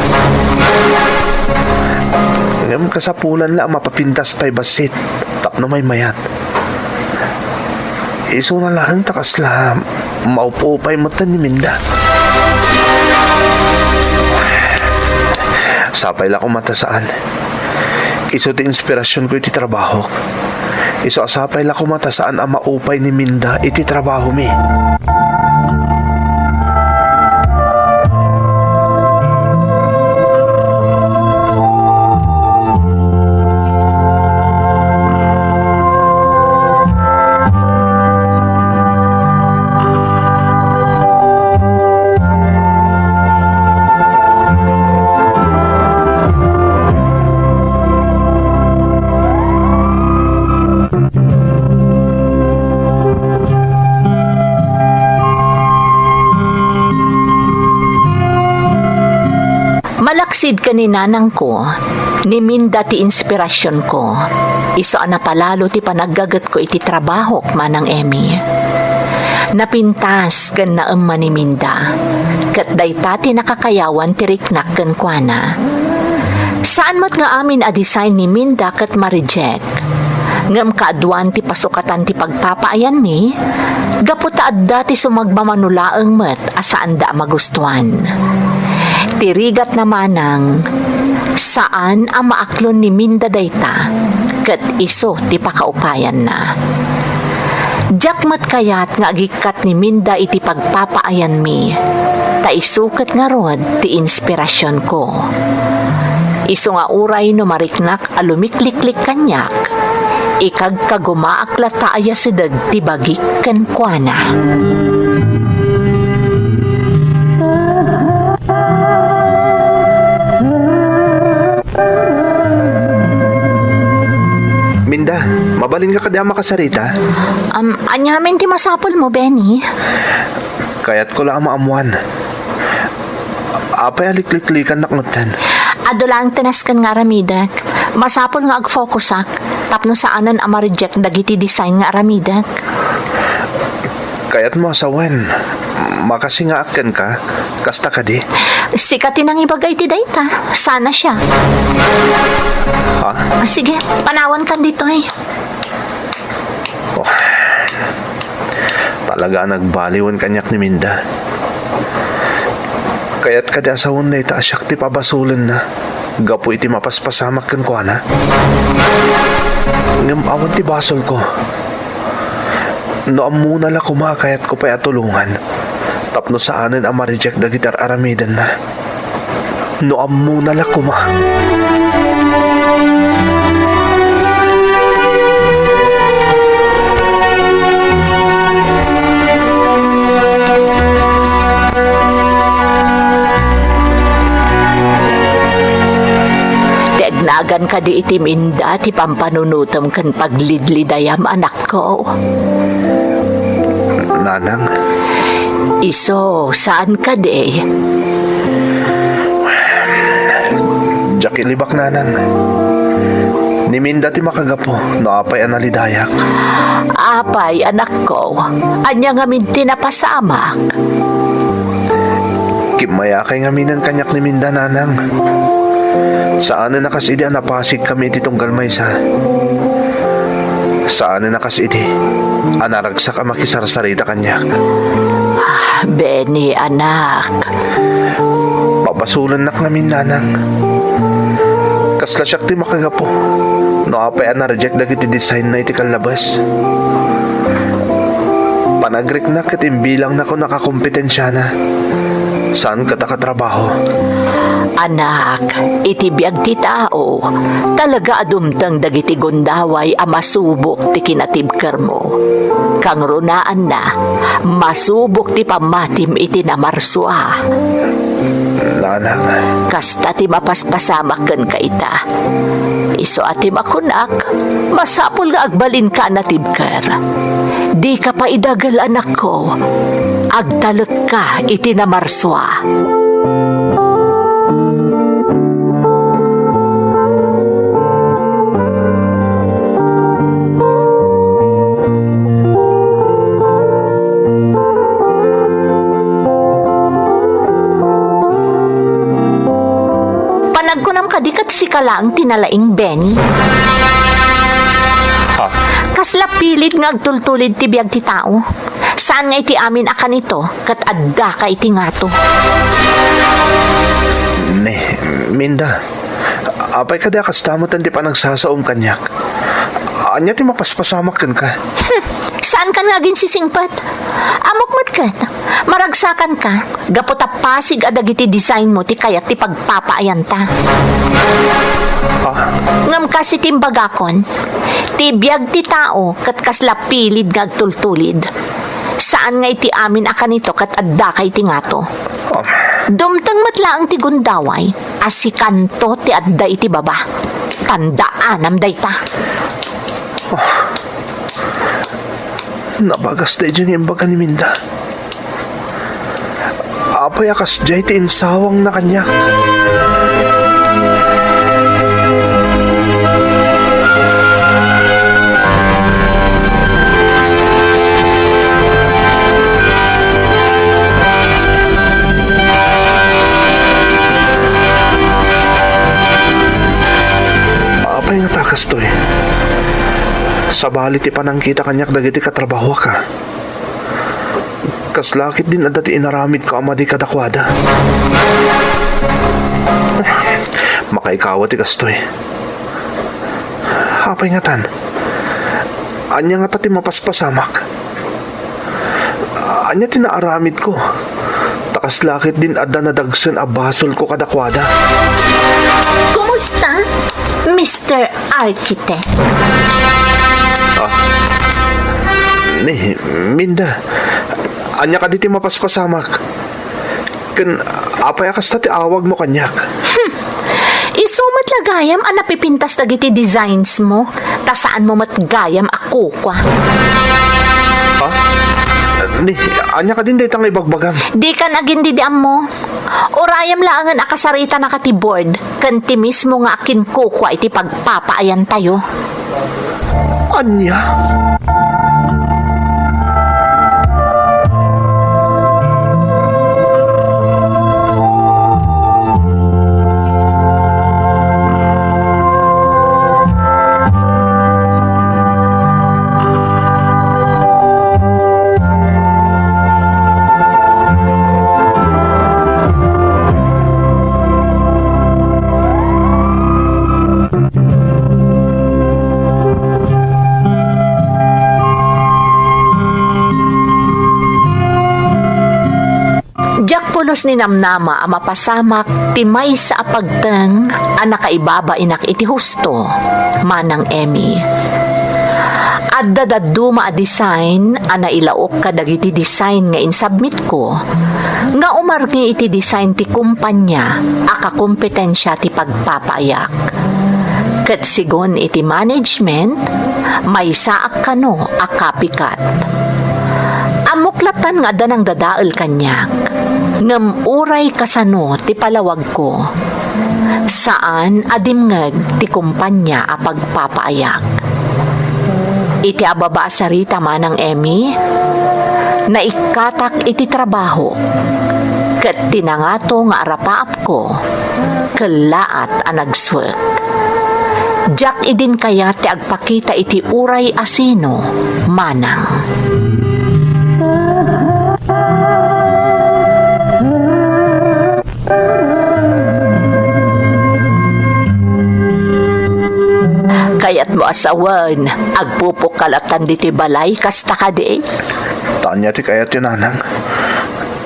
Ngem kasapulan la a mapapintas pay bassit tapno maymayat. Isuna laeng ta kasla maup-upay metten ni Minda. Sapay la koma ta saan. Isu ti inspirasionko iti trabahok. Isu a sapay la koma ta saan a maupay ni Minda iti trabahomi. Malaksid ken ni nanangko, ni Minda ti inspirasionko. Isu a napalalo ti panaggagetko iti trabahok, Manang Emmy. Napintas ken naemma ni Minda, ket dayta ti nakakayawan ti riknak kenkuana. Saan met nga amin a design ni Minda ket ma-reject. Ngem kaaduan ti pasukatan ti pagpapaayanmi, gapu ta adda ti sumagmamano laeng met a saanda a magustuan. Ti rigatna manang, saan a maaklon ni Minda dayta, ket isu ti pakaupayanna. Diak met kayat nga agikkat ni Minda iti pagpapaayanmi, ta isu ket ngarud ti inspirasionko. Isu nga uray no mariknak a lumikliklik kaniak, ikagkagumaak latta a yasideg ti bagik kenkuana. Minda, mabalinka kadi a makasarita? Um, aniamin ti masapulmo, Benny? Kayatko la a maammuan. Apay a likliklikannak metten? Adu laeng ti nasken nga aramidek. Masapul nga agfokusak tapno saanen a ma-reject dagiti design nga aramidek. Kayatmo a sawen, makasingaak kenka, kasta kadi? Sika ti nangibaga iti dayta. Sana siya. Ha? Ah, sige, panawankan ditoy. Oh. Talaga a nagbaliwen kaniak ni Minda. Kayat kadi a sawen dayta a siak ti pabasolenna gapu iti mapaspasamak kenkuana. Ngem awan ti basolko. No ammona la koma a kayatko pay a tulongan tapno saanen a ma-reject dagiti ar-aramidenna. No ammona la koma. Ti agnagan kadi iti Minda ti pampanunotem ken paglidlidayam, anak ko. Nanang? Isu, saan kadi? Diak ilibak, Nanang. Ni Minda ti makagapu no apay a nalidayak. Apay, anakko? Ania ngamin ti napasamak? Kimmayakay ngaminen kaniak ni Minda, Nanang. Saanen a kas idi a napasigkami iti tunggal maysa. Saanen a kas idi a naragsak a makisarsarita kaniak. Ah, Benny, anak. Pabasolennak ngamin, Nanang. Kasla siak ti makagapu no apay a na-reject dagiti design na iti kallabes. Panagriknak ket imbilangnak a nakakompetensiana. Saan ket a katrabaho. Anak, iti biag ti tao, talaga a dumteng dagiti gundaway a masubok ti kinatibkermo. Kangrunaanna, masubok ti pammatim iti namarsua. Nanang. Kasta ti mapaspasamak kenka ita. Isu a ti makunak, masapul nga agbalinka a natibker. Dika pay idagel, anakko. Agtalekka iti namarsua. Panagkunam kadi ket sika laeng ti nalaing, Benny? Ha? Kasla pilid nga agtultulid ti biag ti tao. Saan nga iti amin a kanito ket addaka iti ngato. Ni, Minda, apay kadi a kasta met ti panagsasaom kaniak? Ania ti mapaspasamak kenka? Hmm, saankan nga aginsisingpet? Ammok met ket, maragsakanka, gapu ta pasig a dagiti designmo ti kayat ti pagpapaayanta. Ah? Ngem kas iti imbagakon, ti biag ti tao ket kasla pilid nga agtultulid. Saan nga iti amin a kanito ket addaka iti ngato. Ah. Dumteng met laeng ti gundaway a sikanto ti adda iti baba. Tandaanam dayta. Ah. Nabagas daydiay nga imbaga ni Minda. Apay a kasdiay ti insawangna kaniak? Apay ngata kastoy? Sabali ti panangkita kaniak dagiti katrabahoak, a. Kasla ketdin adda ti inaramidko a madi kadakuada. Makaikawa ti kastoy. Apay ngatan? Ania ngata ti mapaspasamak? Ania ti naaramidko? Ta kasla ketdin adda nadagsen a basolko kadakuada. Kumusta, Mister Architect? Ah. Ni, Minda, ania kadi ti mapaspasamak? Ken apay a kasta ti awagmo kaniak? Hmm. Isu met la gayam a napipintas dagiti designsmo, ta saanmo met gayam a kukua. Ha? Ni, ania kadin dayta nga ibagbagam? Dikan agin-didiammo. Urayam laengen a kasaritanaka ti board ken ti mismo nga akinkukua iti pagpapaayantayo. Ania? Diak pulos ninamnama a mapasamak ti maysa a pagteng a nakaibabainak iti husto, Manang Emmy. Adda dadduma a design a nailaok kadagiti design nga insubmitko nga umarngi iti design ti kumpanya a kakompetensia ti pagpapaayak. Ket sigun iti management, maysaak kano a copycat. Ammok lattan nga adda nangdadael kaniak, ngem uray kasano ti palawagko, saan a dimngeg ti kumpanya a pagpapaayak. Iti ababa a sarita, Manang Emmy, naikkatak iti trabaho, ket ti nangato nga arapaapko, kellaat a nagsuek. Diak idin kayat ti agpakita iti uray a sino, Manang. Kayatmo a sawen, agpupukka lattan ditoy balay, kasta kadi? Ania ti kayatyo, nanang?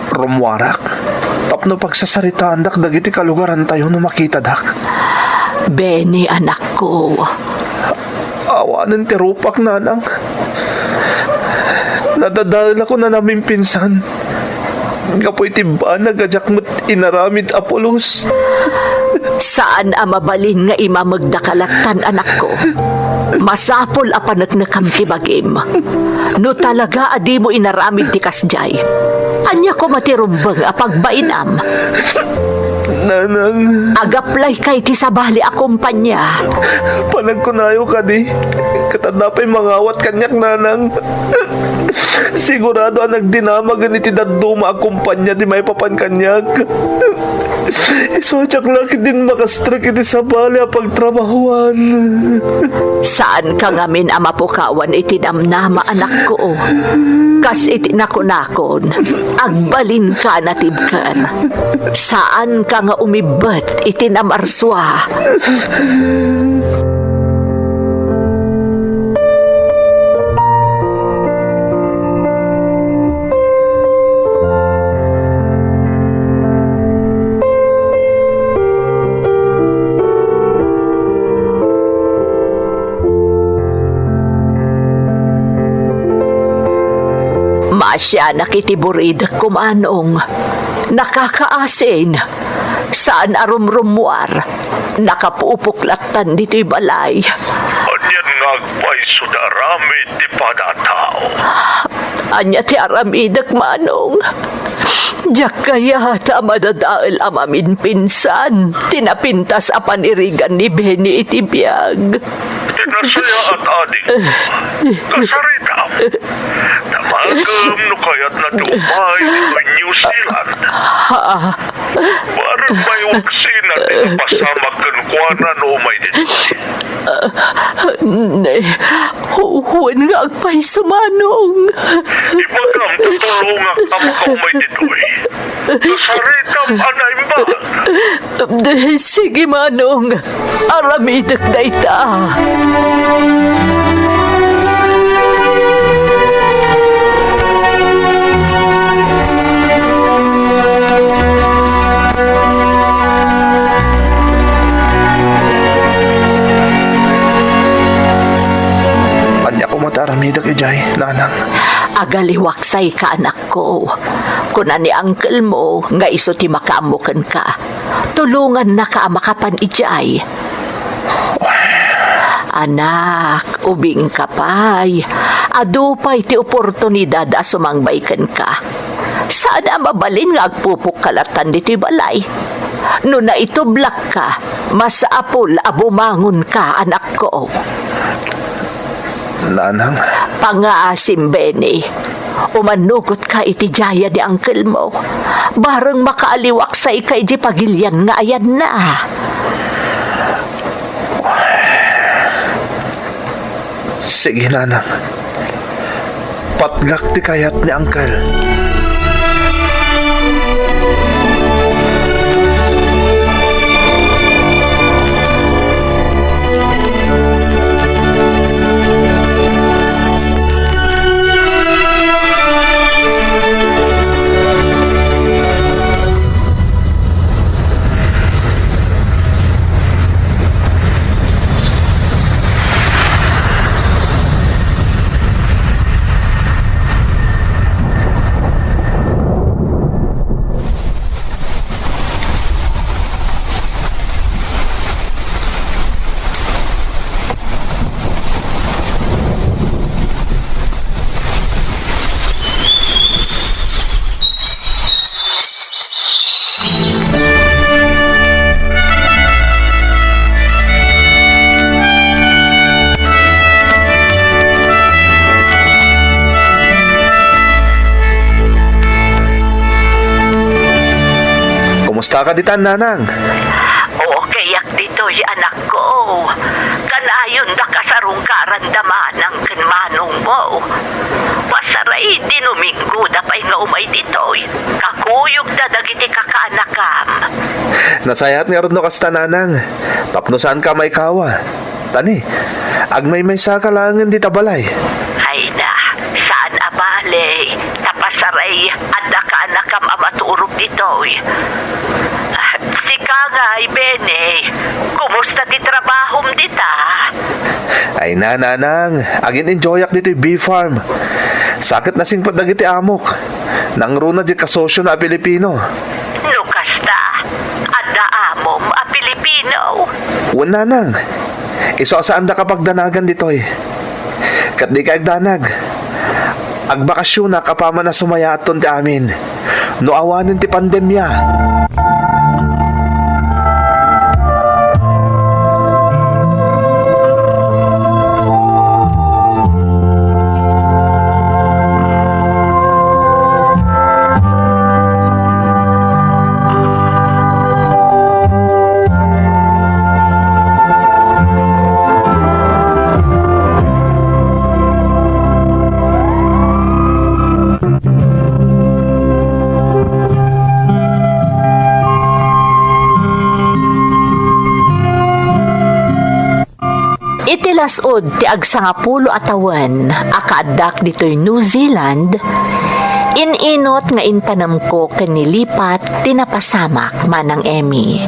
Rummuarak tapno pagsasaritaandak dagiti kalugarantayo no makitadak. Benny, anakko. Awanen ti rupak, nanang. Nadadaelak a nanaminpinsan. Gapu iti banag a diak met inaramid a pulos. Saan a mabalin nga imamegdaka lattan, anakko. Masapul a paneknekam ti bagim. No talaga a dimo inaramid ti kasdiay, ania koma ti rumbeng a pagbainam? Nanang. Agaplayka iti sabali a kompania. Panagkunayo kadi, ket adda pay mangawat kaniak, nanang. Sigurado a nagdinamagen iti dadduma a kompania ti maipapan kaniak. Isu a diak la ketdin makastrek iti sabali a pagtrabahuan. Saanka ngamin a mapukawan iti namnama, anakko. Kas iti nakunakon, agbalinka a natibker. Saanka nga umibbet iti namarsua. Maasianak iti buridekko, Manong. Nakakaasin. Saan a rumrummuar. Nakapupok lattan ditoy balay. Anian nga agpayso ti aramid ti pada a tao? Ania ti aramidek, Manong? Diak kayat a madadael a maminpinsan ti napintas a panirigan ni Benny iti biag. Ti nasayaat, adik. Kasaritam. Damagem no kayatna ti umay ditoy New Zealand. Ha? Bareng maiwaksina ti napasamak kenkuana no umay ditoy. Ne, wen nga agpayso, Manong. Ibagam ta tulongak a makaumay ditoy. Kasaritam a naimbag. Sige, Manong. Aramidek dayta. Ania koma ti aramidek idiay, nanang? Agaliwaksayka, anakko. Kuna ni uncle mo nga isu ti makaammo kenka. Tulongannaka a makapan idiay. Anak, ubingka pay. Adu pay ti oportunidad a sumangbay kenka. Saan a mabalin nga agpupokka lattan ditoy balay. No naitublakka, masapul a bumangonka, anakko. Nanang. Pangaasim, Benny. Umannugotka iti diay ni uncle mo. Bareng makaaliwaksayka iti pagilian nga ayanna. Sige, nanang. Patgak ti kayat ni uncle. Kumusta ka ditan, nanang? Okay ak ditoy, anakko. Kanayon da kasarungkaran da manang ken manongmo. Pasaray ti Domingo da pay nga umay ditoy. Kakuyogda dagiti kakaanakam. Nasayaat ngarud no kasta, nanang. Tapno saanka maikawa. Tani, Agmaymaysa ka laengen dita balay. Ay na, saan a bale, ta pasaray, adda kaanakam a maturog ditoy. Ah, sika ngay, Benny, kumusta ti trabahom dita? Ay na, nanang, agin-enjoyak ditoy bee farm. Sa ket nasingpet dagiti amok. Nangruna diay kasosiona a Pilipino. No kasta, adda amom a Pilipino? Wen, nanang. Isu a saandaka pagdanagan ditoy. Ket dika agdanag. Agbakasyonak apaman a sumayaatton ti amin. No awanen ti pandemia. Iti las-ud ti agsangapulo a tawen a kaaddak ditoy New Zealand, in-inut nga intanemko ken nilipat ti napasamak, Manang Emmy.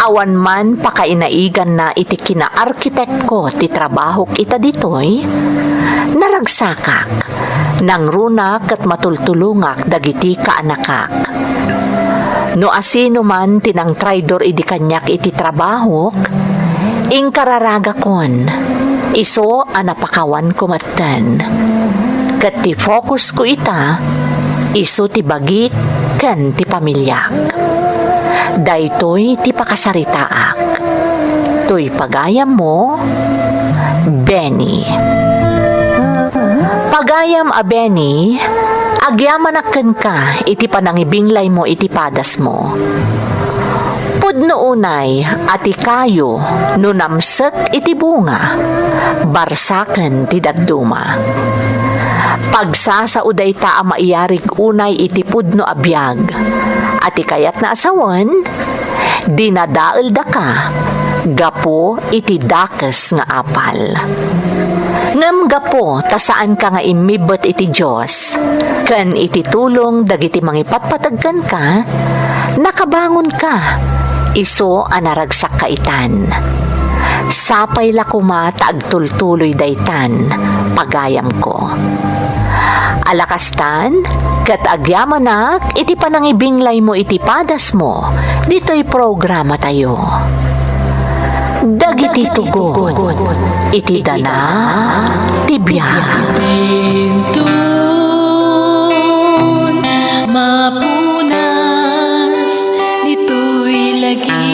Awan man pakainaiganna iti kinaarkitekko ti trabahok ita ditoy, naragsakak. Nangruna ket matultulongak dagiti kaanakak. No asino man ti nangtraidor idi kaniak iti trabahok, inkararagakon, isu a napakawanko metten. Ket ti fokusko ita, isu ti bagik ken ti pamiliak. Daytoy ti pakasaritaak. Toy pagayammo, Benny. Pagayam a Benny, agyamanak kenka iti panangibinglaymo iti padasmo. Pudno unay a ti kayo no namsek iti bunga, barsaken ti dadduma. Pagsasao dayta a maiyarig unay iti pudno a biag, a ti kayatna a sawen, dinadaeldaka gapu iti dakes nga apal. Ngem gapu ta saanka nga immibbet iti Dios ken iti tulong dagiti mangipatpateg kenka, nakabangonka, isu a naragsakka itan. Sapay la koma ta agtultuloy daytan, pagayamko. A la kastan, ket agyamanak iti panangibinglaymo iti padasmo ditoy programatayo. Dagiti tugot iti dana ti biag. Inton mapunas ditoy lagi.